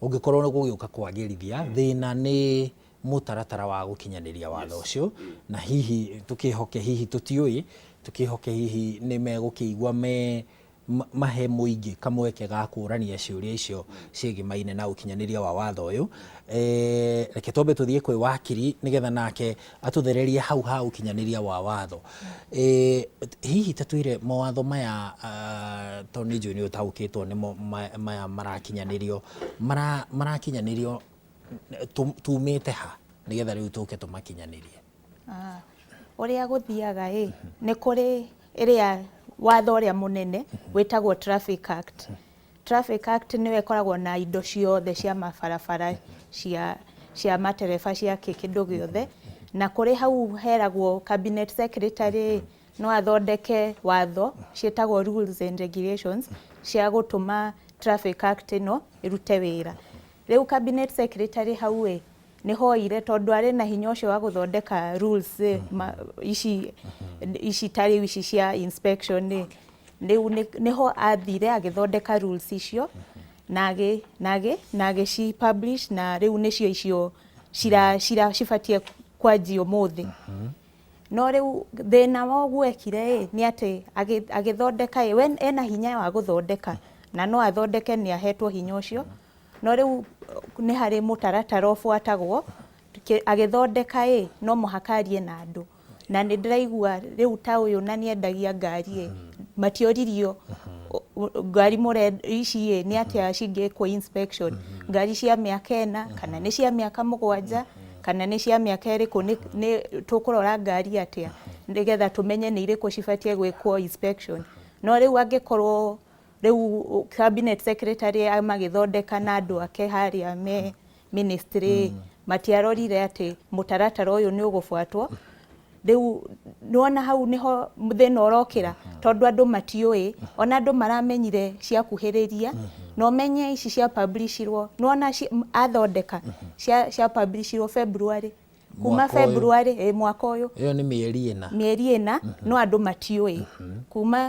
ũngĩkorwo nĩ gũgĩũka kwagĩrithia. Thĩna nĩ mũtaratara wa gũkinyanĩria watho ũcio, na hihi tũkĩhoke, hihi tũtiũĩ, tũkĩhoke hihi nĩ megũkĩigua me mahe mũingĩ kamweke ga kũrania ciũria icio ciĩgimaine na ũkinyanĩria wa watho ũyũ. Reke twambe tũthiĩ kwĩ wakiri nĩgetha nake atũthererie hau ha ũkinyanĩria wa watho. Hihi ta twĩre mawatho maya, tondũ nĩ njũĩ nĩ ũtaũkĩtwo nĩmo, maya marakinyanĩrio, marakinyanĩrio tumĩte ha nĩgetha rĩu tũke tũmakinyanĩrie? Ah, ũrĩa gũthiaga ĩ, nĩ kũrĩ ĩrĩa watho ũrĩa mũnene wĩtagwo Traffic Act. Traffic Act nĩyo ĩkoragwo na indo ciothe cia mabarabara, cia matereba, cia kĩ kĩndũ gĩothe. Na kũrĩ hau heragwo cabinet secretary no athondeke watho ciĩtagwo rules and regulations cia gũtũma Traffic Act ĩno ĩrute wĩra. Rĩu cabinet secretary hau ĩ nĩhoire, tondũ arĩ na hinya ũcio wa gũthondeka rules ĩ, ici ta rĩu ici cia inspection ĩ. Rĩu nĩho athire agĩthondeka rules icio na agĩci publish, na rĩu nĩcio icio cira cibatiĩ kwanjia ũmũthĩ. No rĩu thĩna wa ũguo ekire ĩ nĩ atĩ agĩthondeka ĩ, we ena hinya wa gũthondeka na no athondeke, nĩ ahetwo hinya ũcio, no rĩu nĩ harĩ mũtaratara ũbuatagwo. Agĩthondeka ĩ, no mũhaka arie na andũ, na nĩ ndĩraigua rĩu ta ũyũ na nĩendagia ngari ĩ, matioririo ngari mũre ici ĩ nĩ atĩa cingĩkwo inspection, ngari cia mĩaka 4 kana nĩ cia mĩaka 7 kana nĩ cia mĩaka ĩrĩkũ, nĩ tũkũrora ngari atĩa nĩgetha tũmenye nĩ irĩkũ cibatiĩ gwĩkwo inspection. No rĩu angĩkorwo rĩu cabinet secretary magĩthondeka na andũ ake harĩa me ministry matiarorire atĩ mũtaratara ũyũ nĩ ũgũbuatwo, rĩu nĩwona hau nĩho thĩna ũrokĩra, tondũ andũ matiũĩ. Ona andũ maramenyire ciakuhĩrĩria, na ũmenye ici cia publishirwo, nĩwona athondeka cia publishirwo February, kuma Mwaka ũyũ. February ĩ mwaka ũyũ. Ĩyo nĩ mĩeri 4. Mĩeri 4, no andũ matiũĩ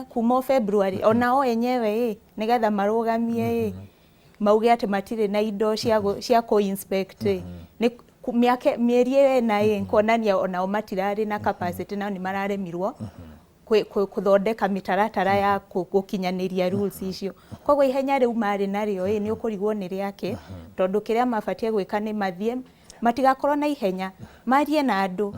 kuma o February. Ona o enyewe ĩ, nĩgetha marũgamie ĩ, mauge atĩ matirĩ na indo cia kũ inspect ĩ, nĩ mĩaka mĩeri ĩyo 4 ĩ, kuonania onao matirarĩ na capacity, nao nĩ mararemirwo gũthondeka mĩtaratara ya gũkinyanĩria rules icio. Koguo ihenya rĩu marĩ narĩo ĩ, nĩ ũkũrigwo nĩ rĩake, tondũ kĩrĩa mabatiĩ gwĩka nĩ mathiĩ, matigakorwo na ihenya, marie na andũ,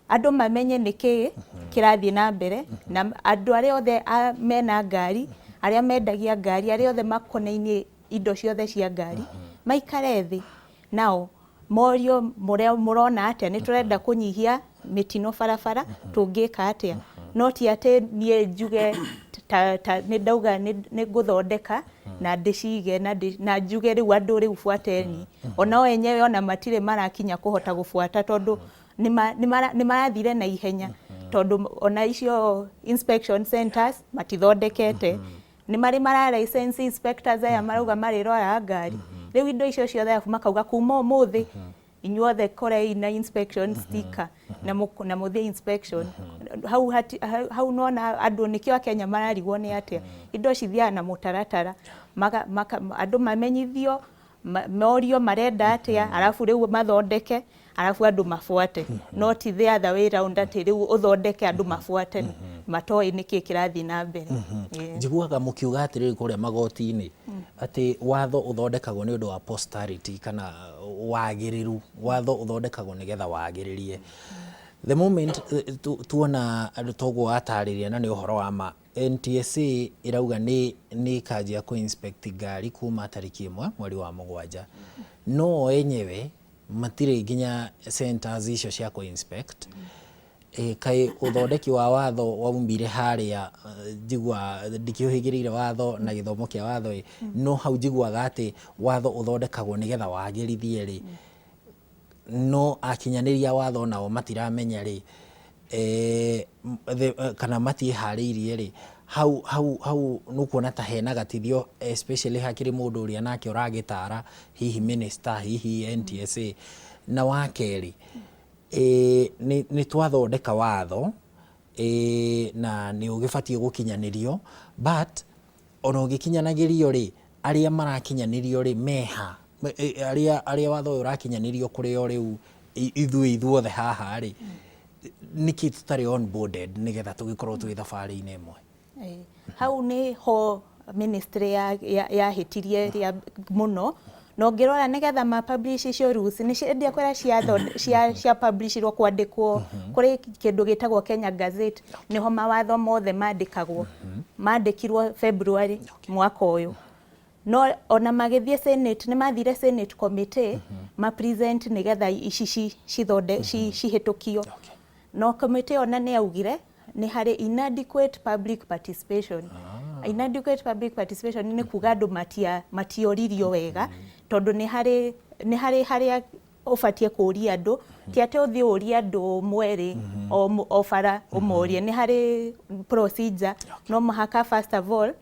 andũ mamenye nĩkĩ kĩrathiĩ na mbere, na andũ arĩa othe mena ngari, arĩa mendagia ngari, arĩa othe makonainie indo ciothe cia ngari, maikare thĩ nao morio, mũrĩa mũrona atĩa, nĩ tũrenda kũnyihia mĩtino barabara, tũngĩka atĩa? No ti atĩ niĩ njuge ta nĩ ndauga nĩ ngũthondeka na ndĩcige na njuge rĩu andũ rĩu buateni. Ona o enyewe ona matirĩ marakinya kũhota gũbuata, tondũ nĩ marathire na ihenya, tondũ ona icio inspection centers matithondekete, nĩ marĩ mara license inspectors aya marauga marĩroraga ngari. Rĩu indo icio ciothe, arabu makauga kuma ũmũthĩ inyuothe korei na inspection sticker na mũthiĩ inspection hau hau. Nona andũ nĩkĩo akenya mararigwo nĩ atĩa indo cithiaga na mũtaratara. Andũ mamenyithio, morio marenda atĩa, arabu rĩu mathondeke, arabu andũ mabuate, no ti the other way round, atĩ rĩu ũthondeke andũ mabuate matoĩ nĩkĩ kĩrathiĩ na mbere. Ĩĩ. Njiguaga mũkiuga atĩrĩrĩ kũrĩa magoti-inĩ atĩ watho ũthondekagwo nĩ ũndũ wa posterity kana wagĩrĩru, watho ũthondekagwo nĩgetha wagĩrĩrie. The moment tuona andũ toguo watarĩria, na nĩ ũhoro wa ma, NTSA ĩrauga nĩ ĩkanjia kũ inspect ngari kuma tarĩki 1 mweri wa 7, no o enyewe matirĩ nginya centers icio cia kũ inspect. Kaĩ ũthondeki wa watho waumire harĩa? Njigua ndikĩũhĩgĩrĩire watho na gĩthomo kĩa watho ĩ, no hau njiguaga atĩ watho ũthondekagwo nĩgetha wagĩrithie rĩ, no akinyanĩria watho nao matiramenya rĩ, kana matiĩharĩirie rĩ, hau nĩũkuona ta hena gatithio, especially hakĩrĩ mũndũ ũrĩa nake ũragĩtara hihi minister, hihi NTSA. Na wa kerĩ, nĩ twathondeka watho, na nĩ ũgĩbatiĩ gũkinyanĩrio, but ona ũgĩkinyanagĩrio rĩ, arĩa marakinyanĩrio rĩ meha? Arĩa watho ũyũ ũrakinyanĩrio kũrĩ o rĩu, ithuĩ ithuothe haha rĩ, nĩkĩ tũtarĩ onboarded nĩgetha tũgĩkorwo twĩ thabarĩ-inĩ ĩmwe? Hau nĩ ho ministry yahĩtirie rĩa mũno. Na ũngĩrora, nĩgetha ma publish icio rules, nĩ ndiakwĩra cia publishirwo kwandĩkwo kũrĩ kĩndũ gĩtagwo Kenya Gazette, nĩho mawatho mothe mandĩkagwo. Mandĩkirwo February mwaka ũyũ, no ona magĩthiĩ Senate, nĩ mathire Senate committee ma present nĩgetha ici cithonde cihĩtũkio, no committee ona nĩ yaugire nĩ harĩ inadequate public participation. Inadequate public participation nĩ kuga andũ matioririo wega, tondũ nĩ harĩ harĩa ũbatiĩ kũũria andũ. Ti atĩ ũthiĩ ũrie andũ mwerĩ o bara ũmorie, nĩ harĩ procedure. No mũhaka first of all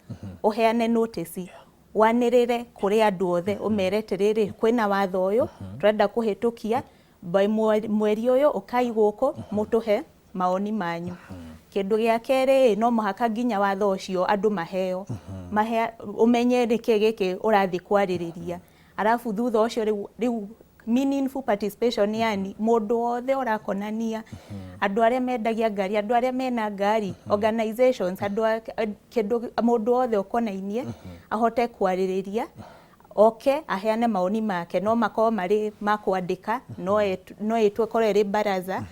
ũheane notice, wanĩrĩre kũrĩ andũ othe, ũmere atĩrĩrĩ, kwĩna watho ũyũ tũrenda kũhĩtũkia by mweri ũyũ, ũkai gũkũ mũtũhe maoni manyu. Kĩndũ gĩa kerĩ, no mũhaka nginya watho ũcio andũ maheo mahe, ũmenye nĩkĩ gĩkĩ ũrathiĩ kwarĩrĩria. Arabu thutha ũcio rĩu meaningful participation, yani mũndũ wothe ũrakonania, andũ arĩa mendagia ngari, andũ arĩa mena ngari, organizations, andũ kĩndũ, mũndũ wothe ũkonainie ahote kwarĩrĩria, oke aheane maoni make. No makorwo marĩ ma kwandĩka, no ĩtwo ĩkorwo ĩrĩ baraza.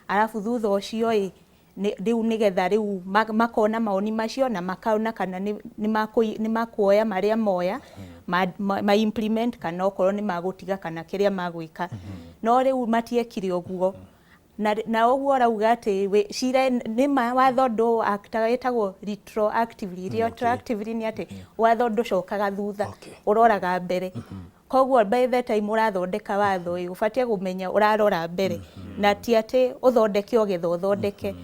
Arabu thutha ũcio ĩ rĩu nĩgetha rĩu makona maoni macio na makona kana nĩ makuoya marĩa moya ma implement, kana okorwo nĩ magũtiga, kana kĩrĩa magwĩka. No rĩu matiekire ũguo. Na ũguo ũrauga atĩ cira nĩ ma watho ndũ actaga, ĩtagwo retroactively. Retroactively nĩ atĩ watho ndũcokaga thutha, ũroraga mbere. Koguo by the time ũrathondeka watho ĩ, ũbatiĩ kũmenya ũrarora mbere, na ti atĩ ũthondeke o getha ũthondeke.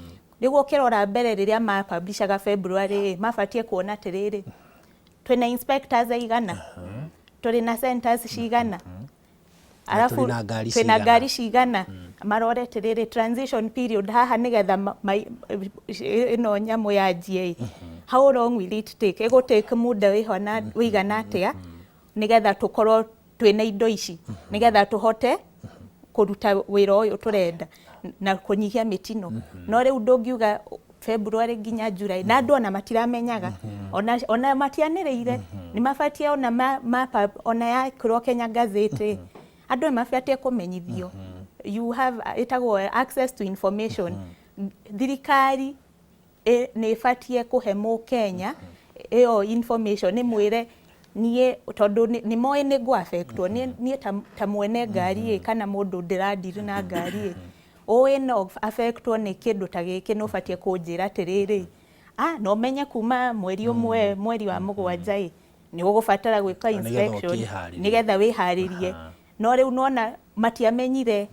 Nĩguo ũkĩrora mbere, rĩrĩa mapublishaga February ĩ, mabatiĩ kuona atĩrĩrĩ, twĩna inspectors aigana, tũrĩ na centers cigana, arabu tũrĩ na ngari twĩna cigana. Ngari cigana. Marore atĩrĩrĩ, transition period haha nĩgetha ĩno nyamũ yanjie ĩ, how long will it take, ĩgũ take muda wĩigana atĩa nĩgetha tũkorwo twĩna indo ici, nĩgetha tũhote kũruta wĩra ũyũ tũrenda na kũnyihia mĩtino. No rĩu ndũngiuga February nginya July na andũ ona matiramenyaga, ona matianĩrĩire. Nĩ mabatiĩ ona ona yakĩrwo Kenya Gazette, andũ nĩ mabatiĩ kũmenyithio. You have, ĩtagwo access to information. Thirikari nĩ ĩbatiĩ kũhe mũkenya ĩyo information, nĩ mwĩre niĩ tondũ nĩ moĩ nĩ ngũ affectwo niĩ ta mwene ngari ĩ, kana mũndũ ndĩradiri na ngari ĩ, ũĩ no affectwo nĩ kĩndũ ta gĩkĩ, nĩ ũbatiĩ kũnjĩra atĩrĩrĩ, ah, no menye kuma mweri 1 mweri wa 7 ĩ, nĩ ũgũbatara gwĩka Na nĩgetha inspection, ũkĩharĩrie. Nĩgetha wĩharĩrie. No rĩu nona matiamenyire.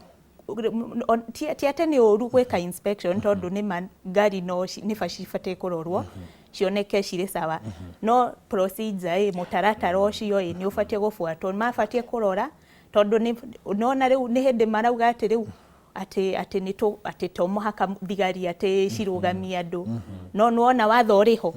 Ti atĩ nĩ ũru gwĩka inspection, tondũ nĩ ma ngari no nĩ cibatiĩ kũrorwo cioneke cirĩ sawa, no procedure ĩ, mũtaratara ũcio ĩ, nĩ ũbatiĩ gũbuatwo. Mabatiĩ kũrora, tondũ nĩ nona rĩu nĩ hĩndĩ marauga atĩ rĩu atĩ nĩ tũ atĩ to mũhaka thigari atĩ cirũgamie andũ, no nĩwona watho ũrĩ ho.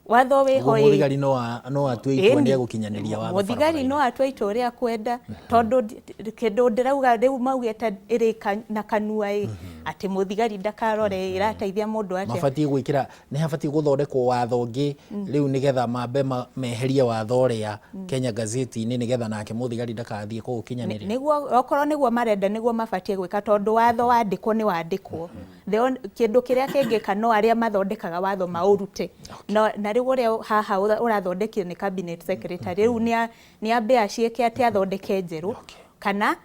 Watho wĩho Ũguo ĩ. Mũthigari no no atue itua Ĩni. nĩ egũkinyanĩria watho. Mũthigari no atue itua ũrĩa akwenda, tondũ kĩndũ ndĩrauga rĩu maugĩte ĩrĩ na kanua ĩ, atĩ mũthigari ndakarore ĩrateithia mũndũ atĩa. Mabatiĩ gwĩkĩra, nĩ habatiĩ gũthondekwo watho ũngĩ rĩu nĩgetha mambe meherie watho ũrĩa Kenya Gazette-inĩ nĩgetha nake mũthigari ndagathiĩ kũũkinyanĩria. Nĩguo, okorwo nĩguo marenda nĩguo mabatiĩ gwĩka, tondũ watho wandĩkwo nĩ wandĩkwo. The on, kĩndũ kĩrĩa kĩngĩka no arĩa mathondekaga watho maũrute. Na, na rĩu ũrĩa haha ũrathondekire nĩ cabinet secretary, rĩu nĩ ambe aciĩke atĩ athondeke njerũ, kana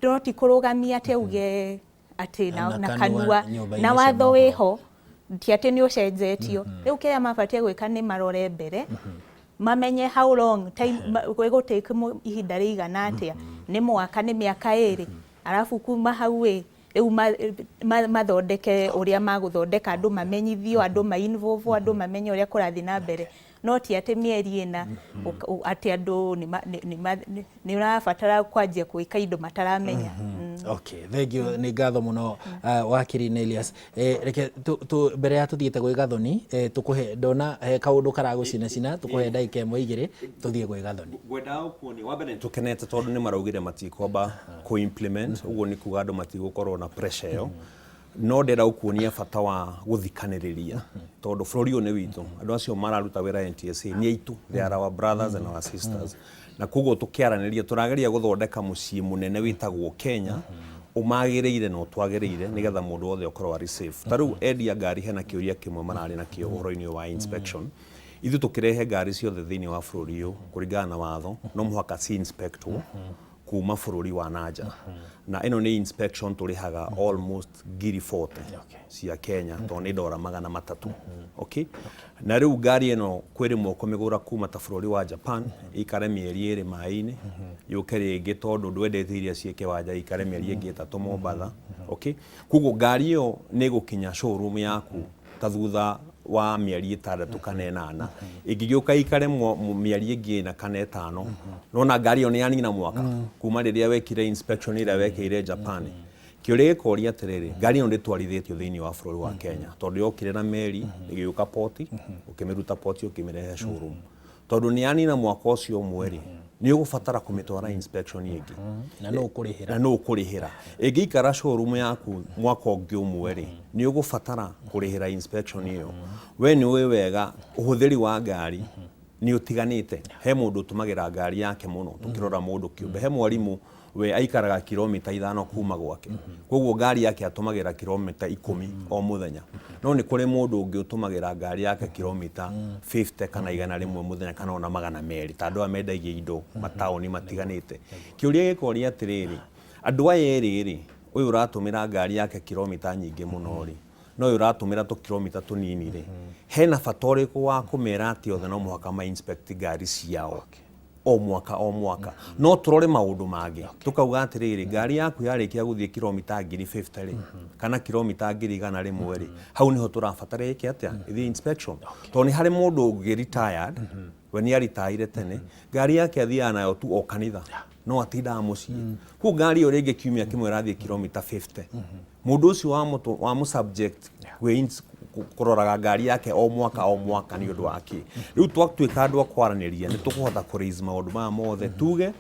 no ti kũrũgamia atĩ auge atĩ na, na kanua, na watho wĩho ti atĩ nĩ ũcenjetio. Rĩu kĩrĩa mabatiĩ gwĩka nĩ marore mbere, mamenye how long time ĩgũtake ihinda rĩigana atĩa, nĩ mwaka, nĩ mĩaka 2, arabu kuma hau ĩ rĩu mathondeke ũrĩa magũthondeka, andũ mamenyithio, andũ ma involve, andũ mamenye ũrĩa kũrathiĩ na mbere, no ti atĩ mĩeri 4 atĩ andũ nĩ ũrabatara kwanjia gwĩka indo mataramenya. Okay, thank you, nĩ ngatho mũno wakiri Nelius. Reke mbere ya tũthiĩte gwĩ Gathoni, tũkũhe ndona he kaũndũ karagũcinacina, tũkũhe ndagĩka 1 2 tũthiĩ gwĩ Gathoni. Ngwendaga gũkuonia, wa mbere nĩ tũkenete tondũ nĩ maraugire matikwamba kũ implement, ũguo nĩ kuga andũ matigũkorwo na pressure ĩyo. No ndĩrenda gũkuonia bata wa gũthikanĩrĩria, tondũ bũrũri ũyũ nĩ witũ, andũ acio mararuta wĩra NTSA nĩ aitũ, they are our brothers and our sisters. Na koguo tũkĩaranĩria tũrageria gũthondeka mũciĩ mũnene wĩtagwo Kenya, ũmagĩrĩire na ũtwagĩrĩire nĩgetha mũndũ wothe ũkorwo arĩ safe. Ta rĩu endia ngari hena kĩũria kĩmwe mararĩ nakĩo ũhoro-inĩ wa inspection. Ithuĩ tũkĩrehe ngari ciothe thĩinĩ wa bũrũri ũyũ kũringana na watho, no mũhaka ci inspectwo kuma bũrũri wa nanja. Na ĩno nĩ inspection tũrĩhaga almost 40,000 cia Kenya, tondũ nĩ dora 300. Okay? Na rĩu ngari ĩno kwĩ rĩmwe ũkũmĩgũra kuma ta bũrũri wa Japan, ĩikare mĩeri 2 maĩ-inĩ, yũke rĩngĩ tondũ ndwendete iria ciĩ kĩwanja ĩikare mĩeri ĩngĩ 3 Mombatha. Okay? Koguo ngari ĩyo nĩ ĩgũkinya showroom yaku ta thutha wa mĩeri 6 kana 8. Ĩngĩgĩũka ĩikare mĩeri ĩngĩ 4 kana 5, nona ngari ĩyo nĩ yanina mwaka kuma rĩrĩa wekire inspection ĩrĩa wekĩire Japan. Kĩũria gĩkoria atĩrĩrĩ, ngari ĩno ndĩtwarithĩtio thĩinĩ wa bũrũri wa Kenya, tondũ yokire na meri, ĩgĩũka poti, ũkĩmĩruta poti ũkĩmĩrehe showroom. Tondũ nĩ yanina mwaka ũcio ũmwe rĩ, nĩ ũgũbatara kũmĩtwara inspection ĩngĩ. Na nũ ũkũrĩhĩra? Na nũ ũkũrĩhĩra. Ĩngĩikara showroom yaku mwaka ũngĩ ũmwe rĩ, nĩ ũgũbatara kũrĩhĩra inspection ĩyo. We nĩ ũĩ wega ũhũthĩri wa ngari nĩ ũtiganĩte. He mũndũ ũtũmagĩra ngari yake mũno, tũkĩrora mũndũ kĩũmbe. He mwarimũ we aikaraga kilomita 5 kuma gwake, koguo ngari yake atũmagĩra kilomita 10 o mũthenya. No nĩ kũrĩ mũndũ ũngĩ ũtũmagĩra ngari yake kilomita 50 kana 100 mũthenya kana ona 200, ta andũ aya mendagia indo mataũni matiganĩte. Kĩũria gĩkoria atĩrĩrĩ, andũ aya erĩ rĩ, ũyũ ũratũmĩra ngari yake kilomita nyingĩ mũno rĩ, na ũyũ ũratũmĩra tũkilomita tũnini rĩ, hena bata ũrĩkũ wa kũmera atĩ othe no mũhaka ma inspect ngari ciao o mwaka o mwaka? No tũrore maũndũ mangĩ, tũkauga atĩrĩrĩ, ngari yaku yarĩkia gũthiĩ kilomita 50,000 rĩ, kana kilomita 100,000 rĩ, hau nĩho tũrabatara ĩke atĩa, ĩthiĩ inspection. Tondũ nĩ harĩ mũndũ ũngĩ retired, we nĩ aritaire tene, ngari yake athiaga nayo tu o kanitha, no atindaga mũciĩ. Koguo ngari ĩyo rĩngĩ kiumia kĩmwe ĩrathiĩ kilomita 50. Mũndũ ũcio wa mũ subject kũroraga ngari yake o mwaka o mwaka nĩ ũndũ wa kĩ? Rĩu twatuĩka andũ a kwaranĩria, nĩ tũkũhota kũ raise maũndũ maya mothe, tuge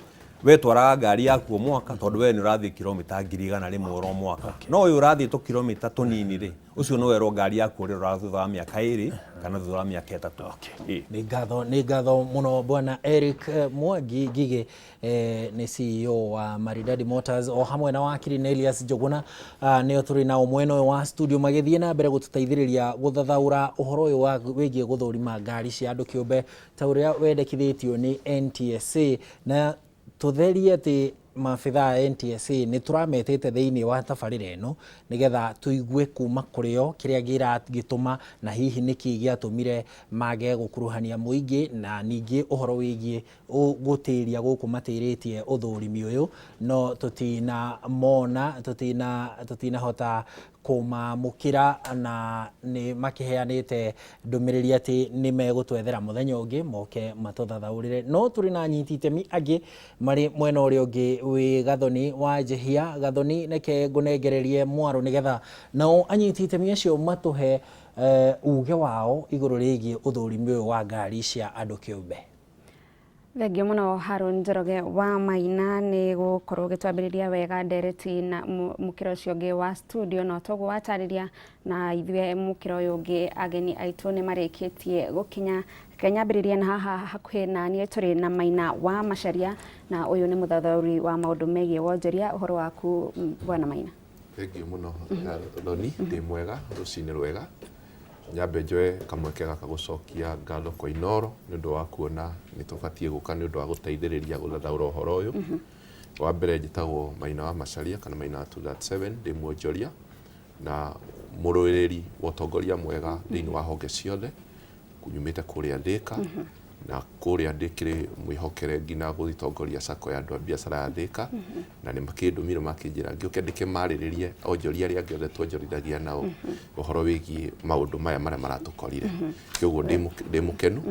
we twaraga ngari yaku o mwaka tondũ we nĩ ũrathiĩ kilomita 100,000 oro mwaka, no ũyũ ũrathiĩ tũkilomita tũnini rĩ, ũcio no werwo ngari yaku ũrĩroraga thutha wa mĩaka 2 kana thutha wa mĩaka 3. Nĩ ngatho mũno Bwana Eric Mwangi Ngigĩ, nĩ CEO wa Maridadi Motors, o hamwe na wakiri Nelius Njuguna, nĩo tũrĩ nao mwena ũyũ wa studio magĩthiĩ na mbere gũtũteithĩrĩria gũthathaũra ũhoro ũyũ wa wĩgiĩ gũthũrima ngari cia andũ kĩũmbe ta ũrĩa wendekithĩtio nĩ NTSA. Na tũtherie atĩ maabitha a NTSA nĩ tũrametĩte thĩinĩ wa tabarĩra ĩno nĩgetha tũigue kuma kũrĩ o kĩrĩa gĩtũma na hihi nĩkĩ gĩatũmire mage gũkuruhania mũingĩ, na ningĩ ũhoro wĩgiĩ gũtĩria gũkũ matĩrĩtie ũthũrimi ũyũ, no tũtinamona, tũtinahota kũmamũkĩra, na nĩ makĩheanĩte ndũmĩrĩri atĩ nĩ megũtwethera mũthenya ũngĩ moke matũthathaũrĩre. No tũrĩ na anyiti itemi angĩ marĩ mwena ũrĩa ũngĩ wĩ Gathoni wa Njehia. Gathoni, reke ngũnengererie mwaro nĩgetha nao anyiti itemi acio matũhe uge wao igũrũ rĩgiĩ ũthũrimi ũyũ wa ngari cia andũ kĩũmbe. Thengiũ mũno Haron Njoroge wa Maina nĩ gũkorwo ũgĩtwambĩrĩria wega ndereti na mũkĩra ũcio ũngĩ wa studio, na toguo watarĩria na ithuĩ mũkĩra ũyũ ũngĩ ageni aitũ nĩ marĩkĩtie gũkinya. Reke nyambĩrĩrie na haha hakuhĩ na niĩ tũrĩ na Maina wa Macharia, na ũyũ nĩ mũthathaũri wa maũndũ megiĩ wonjoria. Ũhoro waku bwana Maina? Thengiũ mũno Thoni, ndĩ mwega, rũcinĩ rwega. Nyambe njoe kamweke gaka gũcokia ngatho kwa Inooro nĩ ũndũ wa kuona nĩ tũbatiĩ gũka nĩ ũndũ wa gũteithĩrĩria gũthathaũra ũhoro ũyũ. Wa mbere njĩtagwo Maina wa Macharia kana Maina wa 237, ndĩ mwonjoria na mũrũĩrĩri wa ũtongoria mwega thĩinĩ wa honge ciothe, nyumĩte kũrĩa Thĩka, na kũrĩa ndĩkĩrĩ mwĩhokere nginya gũgĩtongoria sacco ya andũ a biacara ya Thĩka, na nĩ makĩndũmire makĩnjĩra ngĩũke ndĩkĩmarĩrĩrie onjoria arĩa angĩ othe twonjorithagia nao ũhoro wĩgiĩ maũndũ maya marĩa maratũkorire. Kĩoguo ndĩ mũkenu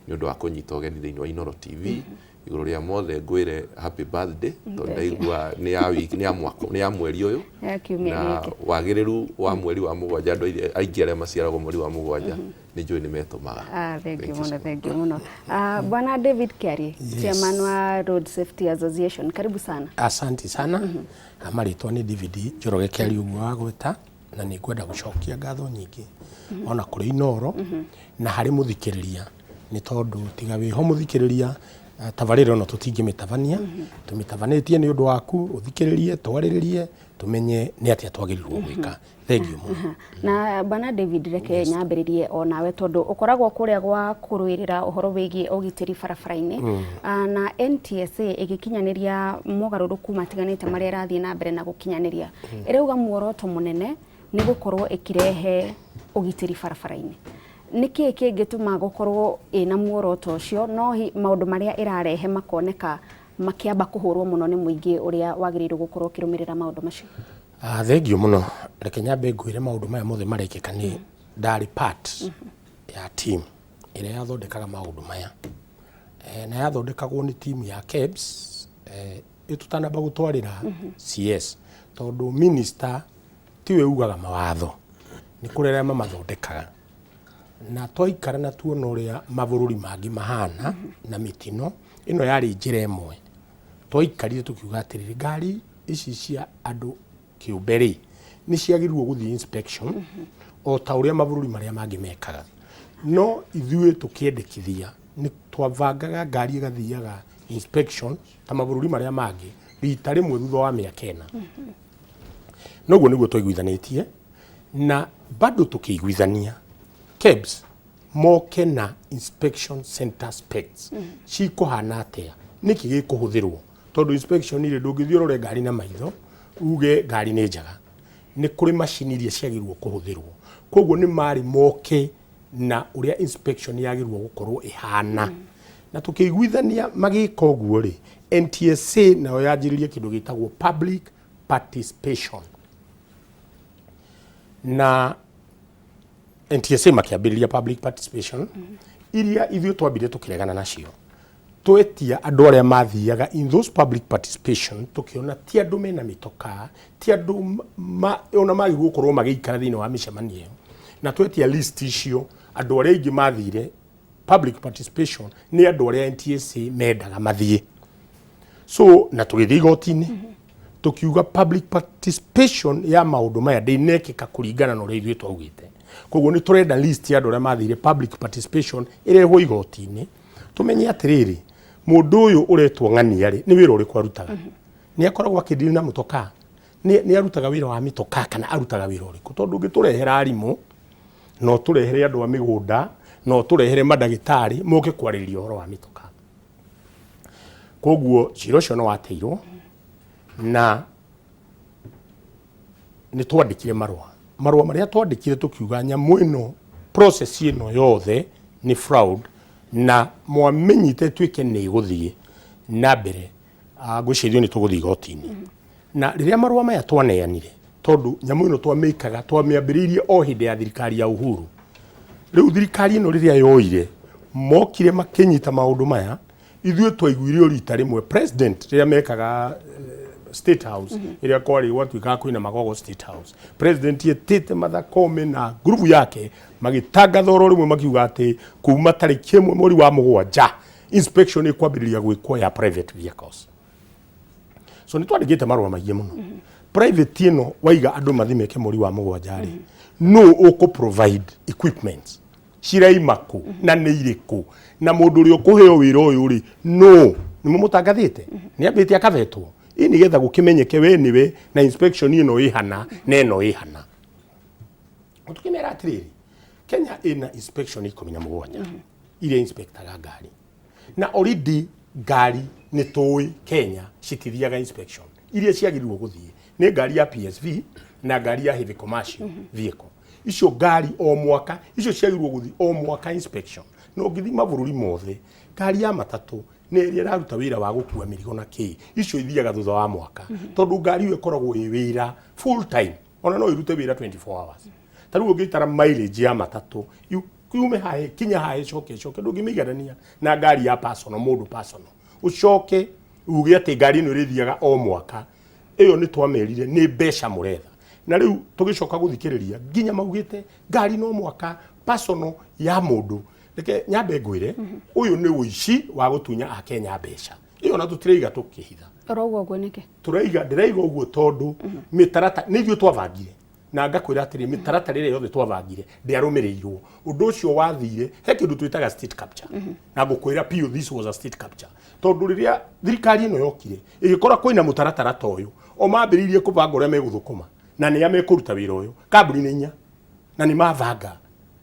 nĩ ũndũ wa kũnyita ũgeni thĩinĩ wa Inooro TV. Igũrũ rĩa mothe ngwĩre happy birthday tondũ ndaigua nĩ ya wiki, nĩ ya mwaka, nĩ ya mweri ũyũ Ya kiumia na gĩkĩ. Wagĩrĩru wa mweri wa mũgwanja, andũ aingĩ arĩa maciaragwo mweri wa mũgwanja nĩ njũĩ nĩ metũmaga. Thank you mũno, thank you mũno. Bwana David Kiarie, chairman wa Road Safety Association, karibu sana. Asante sana. Marĩtwa nĩ David Njoroge Kĩarie ũguo wagweta, na nĩ ngwenda gũcokia ngatho nyingĩ ona kũrĩ Inooro na harĩ mũthikĩrĩria, nĩ tondũ tiga wĩho mũthikĩrĩria, tabarĩra ĩno tũtingĩmĩtabania, tũmĩtabanĩtie nĩ ũndũ waku ũthikĩrĩrie, twarĩrĩrie, tũmenye nĩ atĩa twagĩrĩirwo gwĩka. Thank you mũno. Na bwana David, reke nyambĩrĩrie o nawe tondũ ũkoragwo kũrĩa gwa kũrũĩrĩra ũhoro wĩgiĩ ũgitĩri barabara-inĩ. Na NTSA ĩgĩkinyanĩria mogarũrũku matiganĩte marĩa ĩrathiĩ na mbere na gũkinyanĩria, ĩrauga muoroto mũnene nĩ gũkorwo ĩkĩrehe ũgitĩri barabara-inĩ. Nĩkĩĩ kĩngĩtũma gũkorwo ĩna muoroto ũcio, no maũndũ marĩa ĩrarehe makoneka makĩamba kũhũrwo mũno nĩ mũingĩ ũrĩa wagĩrĩirwo gũkorwo ũkĩrũmĩrĩra maũndũ macio? Thengiũ mũno. Reke nyambe ngwĩre maũndũ maya mothe marekĩka nĩ ndarĩ part ya team ĩrĩa yathondekaga maũndũ maya, na yathondekagwo nĩ team ya KEBS, ĩtũtanamba gũtwarĩra CS, tondũ minister tiwe ugaga mawatho, nĩ kũrĩ arĩa mamathondekaga. Na twaikara na tuona ũrĩa mabũrũri mangĩ mahana na mĩtino ĩno yarĩ njĩra ĩmwe twaikarire tũkiuga atĩrĩrĩ, ngari ici cia andũ kĩũmbe rĩ nĩ ciagĩrĩirwo gũthiĩ inspection o ta ũrĩa mabũrũri marĩa mangĩ mekaga. No ithuĩ tũkĩendekithia nĩ twabangaga ngari ĩgathiaga inspection ta mabũrũri marĩa mangĩ rita rĩmwe thutha wa mĩaka 4. Noguo nĩguo twaiguithanĩtie, na bado tũkĩiguithania KEBS moke na inspection center specs cikũhana atĩa, nĩkĩ gĩkũhũthĩrwo, tondũ inspection rĩ ndũngĩthiĩ ũrore ngari na maitho uge ngari nĩ njega, nĩ kũrĩ macini iria ciagĩrĩirwo kũhũthĩrwo. Koguo nĩ marĩ moke na ũrĩa inspection yagĩrĩirwo gũkorwo ĩhana, na tũkĩiguithania magĩka ũguo rĩ, NTSA nayo yanjĩrĩrie kĩndũ gĩtagwo public participation, na NTSA makĩambĩrĩria public participation iria ithuĩ twambire tũkĩregana nacio. Twetia andũ arĩa mathiaga in those public participation, tũkĩona ti andũ mena mĩtokaa, ti andũ ona magĩrĩirwo gũkorwo magĩikara thĩinĩ wa mĩcemanio ĩyo. Na twetia list icio, andũ arĩa aingĩ mathire public participation nĩ andũ arĩa NTSA mendaga mathiĩ. So na tũgĩthiĩ igoti-inĩ tũkiuga public participation ya maũndũ maya ndĩnekĩka kũringana na ũrĩa ithuĩ twaugĩte. Koguo nĩ tũrenda list ya andũ arĩa mathire public participation ĩrehwo igoti-inĩ, tũmenye atĩrĩrĩ, mũndũ ũyũ ũretwo ng'ania rĩ, nĩ wĩra ũrĩkũ arutaga, nĩ akoragwo akĩndiri na mũtokaa, nĩ arutaga wĩra wa mĩtokaa kana arutaga wĩra ũrĩkũ, tondũ ũngĩtũrehera arimũ, no tũrehere andũ a mĩgũnda, no tũrehere mandagĩtarĩ moke kwarĩrĩria ũhoro wa mĩtokaa. Koguo cira ũcio nĩ wateirwo, na nĩ twandĩkire marũa marĩa twandĩkire tũkiuga nyamũ ĩno, process ĩno yothe nĩ fraud, na mwamenyite tuĩke nĩ ĩgũthiĩ na mbere, ngwĩciria ithuĩ nĩ tũgũthiĩ igoti-inĩ. Na rĩrĩa marũa maya twaneanire, tondũ nyamũ ĩno twamĩkaga, twamĩambĩrĩirie o hĩndĩ ya thirikari ya Uhuru. Rĩu thirikari ĩno rĩrĩa yoire, mokire makĩnyita maũndũ maya, ithuĩ twaiguire o rita rĩmwe president rĩrĩa mekaga State House ĩrĩa kwarĩ gwatuĩkaga kwĩna magogo State House, president etĩte Martha Koome na ngurubu yake magĩtangatha oro rĩmwe makiuga atĩ kuma tarĩki 1 mweri wa 7 inspection ĩkwambĩrĩria gwĩkwo ya private vehicles. So nĩ twandĩkĩte marũa maingĩ mũno. Private ĩno waiga andũ mathi meke mweri wa 7 rĩ, no ũkũ provide equipment ciraima kũ na nĩ irĩkũ, na mũndũ ũrĩa ũkũheo wĩra ũyũ rĩ, no nĩ mũmũtangathĩte nĩ ambĩte akavetwo ĩ nĩgetha gũkĩmenyeke we nĩwe na inspection ĩno ĩhana na ĩno ĩhana. Tũkĩmera atĩrĩrĩ, Kenya ĩna inspection 17 iria inspectaga ngari, na already ngari nĩ tũĩ Kenya citithiaga inspection. Iria ciagĩrĩirwo gũthiĩ nĩ ngari ya PSV na ngari ya heavy commercial vehicle. Icio ngari o mwaka, icio ciagĩrĩirwo gũthiĩ o mwaka inspection. Na ũngĩthiĩ mabũrũri mothe, ngari ya matatũ nĩ ĩrĩa ĩraruta wĩra wa gũkua mĩrigo na kĩ, icio ithiaga thutha wa mwaka, tondũ ngari ĩyo ĩkoragwo ĩ wĩra full time, ona no ĩrute wĩra 24 hours. Ta rĩu ũngĩtara mileage ya matatũ yume hahe kinya hahe coke coke, ndũngĩmĩiganania na ngari ya personal, mũndũ personal. Ũcoke uge atĩ ngari ĩno ĩrĩthiaga o mwaka, ĩyo nĩ twamerire nĩ mbeca mũretha. Na rĩu tũgĩcoka gũthikĩrĩria nginya maugĩte ngari no mwaka personal ya mũndũ. Reke nyambe ngwĩre, ũyũ nĩ ũici wa gũtunya Akenya mbeca. Ĩyo na tũtiraiga tũkĩhitha. Ũrauga ũguo nĩkĩ? Tũraiga, ndĩraiga ũguo tondũ mĩtarata nĩ ithuĩ twabangire, na ngakwĩra atĩrĩ, mĩtaratara ĩrĩa yothe twabangire ndĩarũmĩrĩirwo. Ũndũ ũcio wathire he kĩndũ twĩtaga state capture, na ngũkwĩra biũ this was a state capture, tondũ rĩrĩa thirikari ĩno yokire ĩgĩkora kwĩna mũtaratara ta ũyũ, o mambĩrĩirie kũbanga ũrĩa megũthũkũma na nĩa mekũruta wĩra ũyũ. Kambuni nĩ inya na nĩ mabanga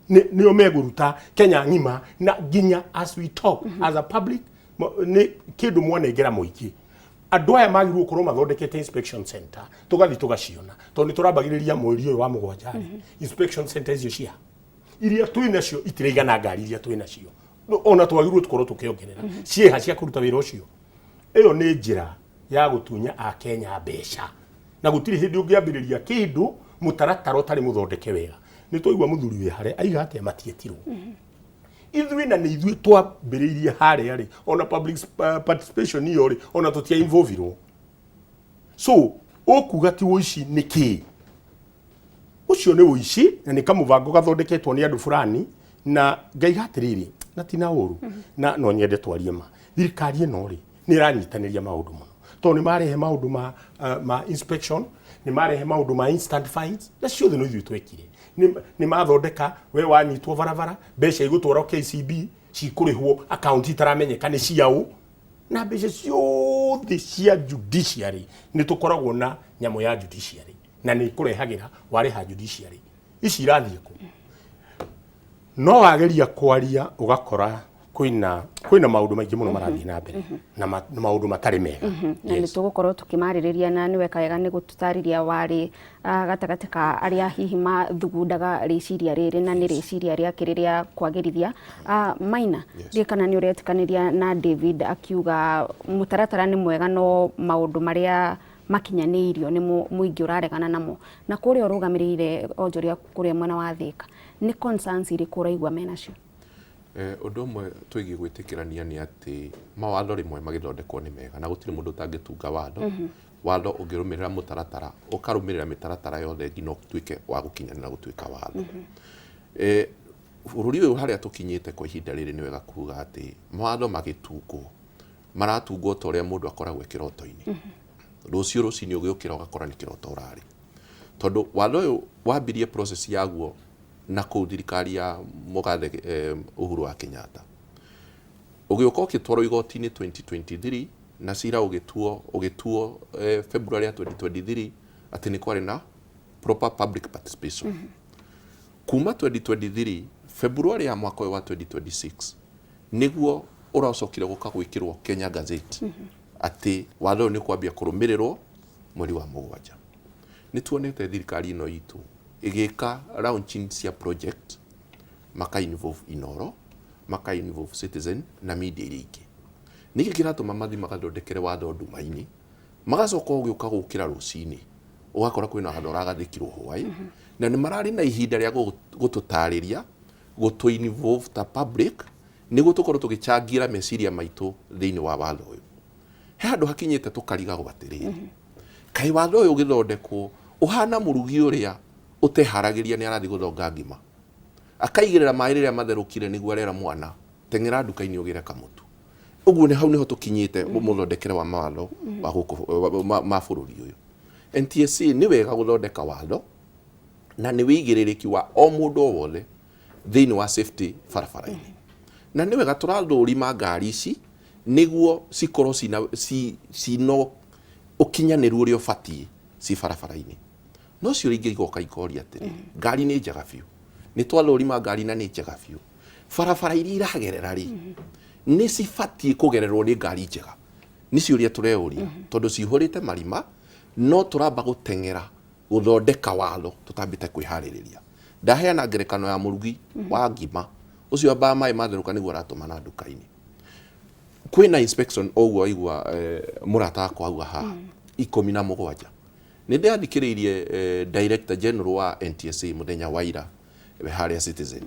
nĩo megũruta Kenya ng'ima, na nginya as we talk as a public nĩ kĩndũ mwanengera mũingĩ. Andũ aya magĩrĩirwo gũkorwo mathondekete inspection center, tũgathiĩ tũgaciona, tondũ nĩ tũrambagĩrĩria mweri ũyũ wa 7 rĩ, inspection center icio cia iria twĩ nacio itiraigana ngari iria twĩ nacio. Ona twagĩrĩirwo tũkorwo tũkĩongerera ciĩha cia kũruta wĩra ũcio. Ĩyo nĩ njĩra ya gũtunya Akenya mbeca, na gũtirĩ hĩndĩ ũngĩambĩrĩria kĩndũ mũtaratara ũtarĩ mũthondeke wega. Nĩ twaigua mũthuri wĩ harĩa aiga atĩa, matietirwo ithuĩ, na nĩ ithuĩ twambĩrĩirie harĩa rĩ, ona public participation iyo rĩ, ona tũtia involve-irwo. So ũkuga ti ũici nĩ kĩ? Ũcio nĩ ũici, na nĩ kamũbango gathondeketwo nĩ andũ fulani. Na ngaiga atĩrĩrĩ, na ti na ũru, na no nyende twarie ma, thirikari ĩno rĩ nĩ ĩranyitanĩria maũndũ mũno, tondũ nĩ marehe maũndũ ma inspection, nĩ marehe maũndũ ma instant fines, na ciothe no ithuĩ twekire. Nĩ mathondeka we wanyitwo barabara, mbeca igũtwarwo KCB, cikũrĩhwo akaunti itaramenyeka nĩ ciaũ, na mbeca ciothe cia judiciary. Nĩ tũkoragwo na nyamũ ya judiciary na nĩ ĩkũrehagĩra warĩha judiciary. Ici irathiĩ kũ? No wageria kwaria ũgakora kwĩna maũndũ maingĩ mũno marathiĩ na mbere na maũndũ matarĩ mega. Na nĩ tũgũkorwo tũkĩmarĩrĩria, na nĩ weka wega nĩ gũtũtarĩria warĩ gatagatĩ ka arĩa hihi mathugundaga rĩciria rĩrĩ, na nĩ rĩciria rĩake rĩa kwagĩrithia. Maina, ndiĩ kana nĩ ũretĩkanĩria na David akiuga mũtaratara nĩ mwega, no maũndũ marĩa makinyanĩirio nĩ mũingĩ ũraregana namo, na kũrĩa ũrũgamĩrĩire onjoria kũrĩa mwena wa Thĩka, nĩ concerns irĩkũ ũraigua menacio? Ũndũ ũmwe twĩgiĩ gwĩtĩkĩrania nĩ atĩ mawatho rĩmwe magĩthondekwo nĩ mega, na gũtirĩ mũndũ ũtangĩtunga watho. Watho ũngĩrũmĩrĩra mũtaratara, ũkarũmĩrĩra mĩtaratara yothe nginya ũtuĩke wa gũkinyanĩra gũtuĩka watho. Bũrũri ũyũ harĩa tũkinyĩte kwa ihinda rĩrĩ, nĩ wega kuga atĩ mawatho magĩtungwo maratungwo ta ũrĩa mũndũ akoragwo e kĩroto-inĩ. Rũciũ rũcinĩ ũgĩũkĩra ũgakora nĩ kĩroto ũrarĩ, tondũ watho ũyũ wambirie process yaguo na kũu thirikari ya mũgathe Uhuru wa Kenyatta, ũgĩũka ũgĩtwarwo igoti-inĩ 2023, na cira ũgĩtuo February ya 2023 atĩ nĩ kwarĩ na proper public participation. Kuma 2023 February ya mwaka ũyũ wa 2026 nĩguo ũracokire gũka gwĩkĩrwo Kenya Gazette atĩ watho ũyũ nĩ kwambia kũrũmĩrĩrwo mweri wa 7. Nĩ tuonete thirikari ĩno itũ ĩgĩka launching cia project, maka involve Inoro, maka involve Citizen na media iria ingĩ. Nĩkĩ kĩratũma mathi magathondekere watho nduma-inĩ, magacoka ũgĩũka gũkĩra rũcinĩ ũgakora kwĩna watho ũragathĩkirwo hwaĩ, na nĩ mararĩ na ihinda rĩa gũtũtarĩria, gũtũ involve ta public, nĩguo tũkorwo tũgĩchangira meciria maitũ thĩinĩ wa watho ũyũ? He handũ hakinyĩte tũkarigagwo atĩrĩrĩ, Kaĩ watho ũyũ ũgĩthondekwo ũhana mũrugi ũrĩa ũteharagĩria nĩ arathiĩ gũthonga ngima, akaigĩrĩra maĩ rĩrĩa matherũkire nĩguo arera mwana teng'era nduka-inĩ ũgĩre kamũtu. Ũguo nĩ hau nĩho tũkinyĩte mũthondekere wa mawatho wa gũkũ ma bũrũri ũyũ. NTSA nĩ wega gũthondeka watho na nĩ wĩigĩrĩrĩki wa o mũndũ o wothe thĩinĩ wa safety barabara-inĩ. Na nĩ wega tũrathũrima ngari ici nĩguo cikorwo cina cina ũkinyanĩru ũrĩa ũbatiĩ ci barabara-inĩ. No ciũria ingĩ igoka ikoria atĩrĩrĩ, ngari nĩ njega biũ, nĩ twathũrima ngari na nĩ njega biũ, barabara iria iragerera rĩ, nĩ cibatiĩ kũgererwo nĩ ngari njega? Nĩ ciũria tũreyũria, tondũ cihũrĩte marima, no tũramba gũteng'era gũthondeka watho tũtambĩte kwĩharĩrĩria. Ndaheana ngerekano ya mũrugi wa ngima ũcio ambaga maĩ matherũka nĩguo aratũmana nduka-inĩ. Kwĩna inspection o ũguo waigua mũrata wakwa auga haha 17. Nĩ ndĩrathikĩrĩirie Director General wa NTSA mũthenya wa ira harĩa Citizen,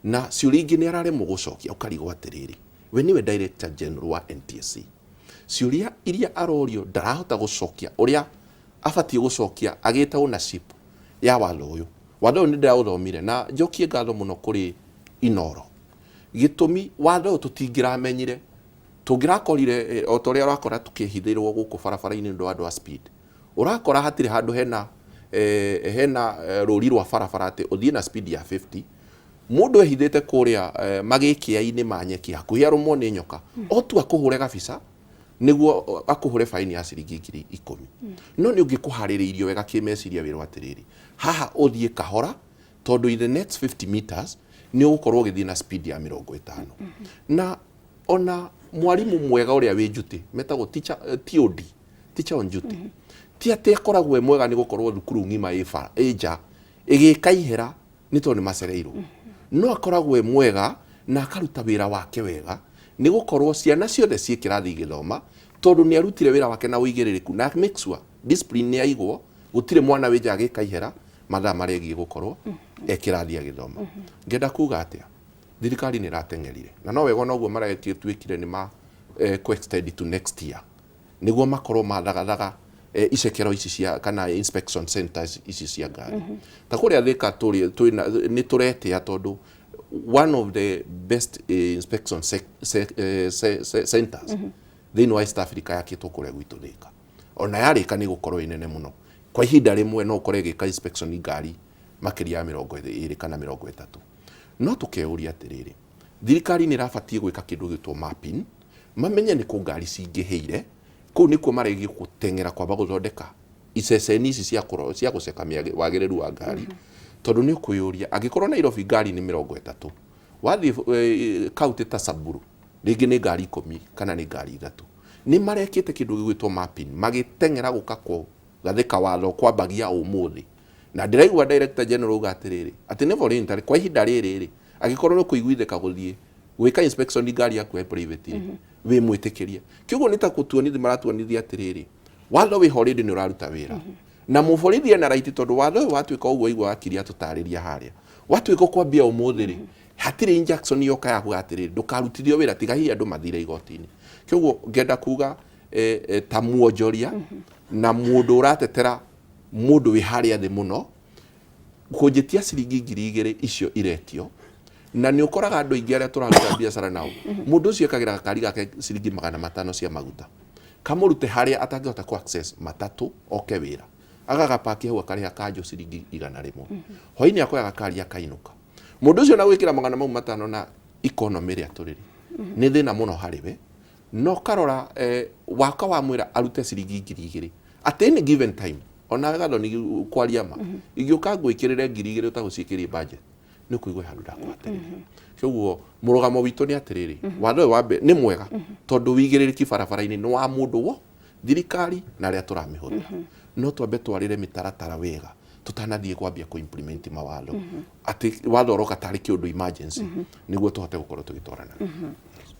na ciũria ingĩ nĩ araremwo gũcokia, ũkarigwo atĩrĩrĩ, we nĩwe Director General wa NTSA, ciũria iria arorio ndarahota gũcokia ũrĩa abatiĩ gũcokia agĩte ownership ya watho ũyũ. Watho ũyũ nĩ ndĩraũthomire na njokie ngatho mũno kũrĩ Inoro. Gĩtũmi watho ũyũ tũtingĩramenyire, tũngĩrakorire o ta ũrĩa ũrakora tũkĩhithĩrwo gũkũ barabara-inĩ nĩ ũndũ wa andũ a speed. Ũrakora hatirĩ handũ hena hena rũri rwa barabara atĩ ũthiĩ na speed ya 50, mũndũ ehithĩte kũrĩa magĩkĩa-inĩ ma nyeki hakuhĩ arũmwo nĩ nyoka, o tu akũhũre gabica nĩguo akũhũre faini ya ciringi 10,000. No nĩ ũngĩkũharĩrĩirio wega kĩmeciria wĩrwo atĩrĩrĩ, haha ũthiĩ kahora tondũ in the next 50 meters nĩ ũgũkorwo ũgĩthiĩ na speed ya 50. Na ona mwarimũ mwega ũrĩa wĩ duty, metagwo teacher, TOD, teacher on duty, ti atĩ akoragwo e mwega nĩ gũkorwo thukuru ng'ima ĩ bara ĩ nja ĩgĩka ihera nĩ tondũ nĩ macereirwo, no akoragwo e mwega na akaruta wĩra wake wega nĩ gũkorwo ciana ciothe ciĩ kĩrathi igĩthoma, tondũ nĩ arutire wĩra wake na ũigĩrĩrĩku na make sure discipline nĩ yaigwo, gũtirĩ mwana wĩ nja agĩka ihera mathaa marĩa ĩgiĩ gũkorwo e kĩrathi agĩthoma. Ngenda kuga atĩa, thirikari nĩ ĩrateng'erire na no wega onoguo maragĩtuĩkire nĩ ma kũ extend to next year nĩguo makorwo mathagathaga icekero ici cia kana inspection centers ici cia ngari. Ta kũrĩa Thika twĩna nĩ tũretĩa tondũ one of the best inspection centers thĩinĩ wa East Africa yakĩtwo kũrĩa gwitũ Thika. Ona yarĩka nĩ gũkorwo ĩ nene mũno. Kwa ihinda rĩmwe no ũkore ĩgĩka inspection ngari makĩria ya 20 kana 30. No tũkeyũria atĩrĩrĩ, thirikari nĩ ĩrabatiĩ gwĩka kĩndũ gĩtwo mapping, mamenye nĩ kũ ngari cingĩhĩire, kũu nĩkuo maregiĩ gũteng'era kwamba gũthondeka iceceni ici cia gũceka wagĩrĩru wa ngari. Tondũ nĩ ũkwĩyũria, angĩkorwo Nairobi ngari nĩ 30, wathiĩ kaunti ta Samburu, rĩngĩ nĩ ngari 10 kana nĩ ngari 3. Nĩ marekĩte kĩndũ gĩgwĩtwo mapping, magĩteng'era gũka kũgathĩka watho kwambagia ũmũthĩ. Na ndĩraigua Director General auga atĩrĩrĩ, atĩ nĩ voluntary kwa ihinda rĩrĩ rĩ, angĩkorwo nĩ ũkũiguithĩka gũthiĩ gwĩka inspection ngari yaku ya private rĩ, wĩ mwĩtĩkĩrie. Kĩoguo nĩ ta gũtuonithia maratuonithia atĩrĩrĩ, watho wĩho already nĩ ũraruta wĩra. Na mũborithi ena right tondũ watho ũyũ watuĩka ũguo waigua wakiri atũtarĩria harĩa. Watuĩka ũkwambia ũmũthĩ rĩ, hatirĩ injunction yoka ya kuga atĩrĩrĩ, ndũkarutithio wĩra tiga hihi andũ mathire igoti-inĩ. Kĩoguo ngenda kuga ta mwonjoria na mũndũ ũratetera mũndũ wĩ harĩa thĩ mũno, kũnjĩtia ciringi 2,000 icio iretio, na nĩ ũkoraga andũ aingĩ arĩa tũraruta biacara nao, mũndũ ũcio ekagĩra gakari gake ciringi 500 cia maguta, kamũrute harĩa atangĩhota kũ access matatũ oke wĩra, agagapaki hau akarĩha kanjũ ciringi 100. Hwainĩ akoya gakari akainũka. Mũndũ ũcio na gwĩkĩra 500 na economy ĩrĩa tũrĩ rĩ, nĩ thĩna mũno harĩ we. No karora waka wamwĩra arute ciringi 2,000 at any given time, onawe Gathoni kwaria ma, ingĩũka ngwĩkĩrĩre 2,000 ũtagũciĩkĩrie budget, nĩ ũkũigua handũ ndakũhatĩrĩria. Kĩoguo mũrũgamo witũ nĩ atĩrĩrĩ, watho ũyũ wa mbere nĩ mwega tondũ wĩigĩrĩrĩki barabara-inĩ nĩ wa mũndũ wo thirikari na arĩa tũramĩhũthĩra. No twambe twarĩre mĩtaratara wega tũtanathiĩ kwambia kũ implement mawatho atĩ watho ũroka tarĩ kĩũndũ emergency nĩguo tũhote gũkorwo tũgĩtwarana.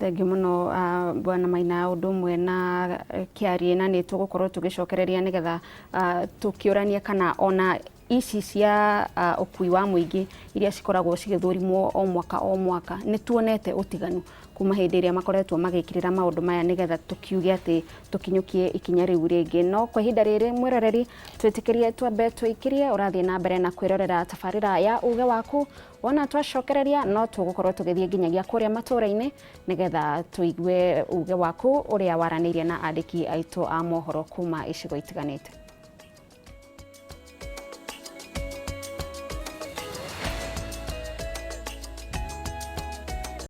Thengiũ mũno Bwana Maina, ũndũ ũmwe na Kĩarie, na nĩ tũgũkorwo tũgĩcokereria nĩgetha tũkĩũranie kana ona ici cia ũkui wa mũingĩ iria cikoragwo cigĩthũrimwo o mwaka o mwaka, nĩ tuonete ũtiganu kuma hĩndĩ ĩrĩa makoretwo magĩkĩrĩra maũndũ maya nĩgetha tũkiuge atĩ tũkinyũkie ikinya rĩu rĩngĩ. No kwa ihinda rĩrĩ mwĩroreri, twĩtĩkĩrie twambe tũikĩrie ũrathiĩ na mbere na kwĩrorera tabarĩra ya uge waku. Wona twacokereria no tũgũkorwo tũgĩthiĩ nginyagia kũrĩa matũũra-inĩ nĩgetha tũigue uge waku ũrĩa waranĩirie na andĩki aitũ a mohoro kuma icigo itiganĩte.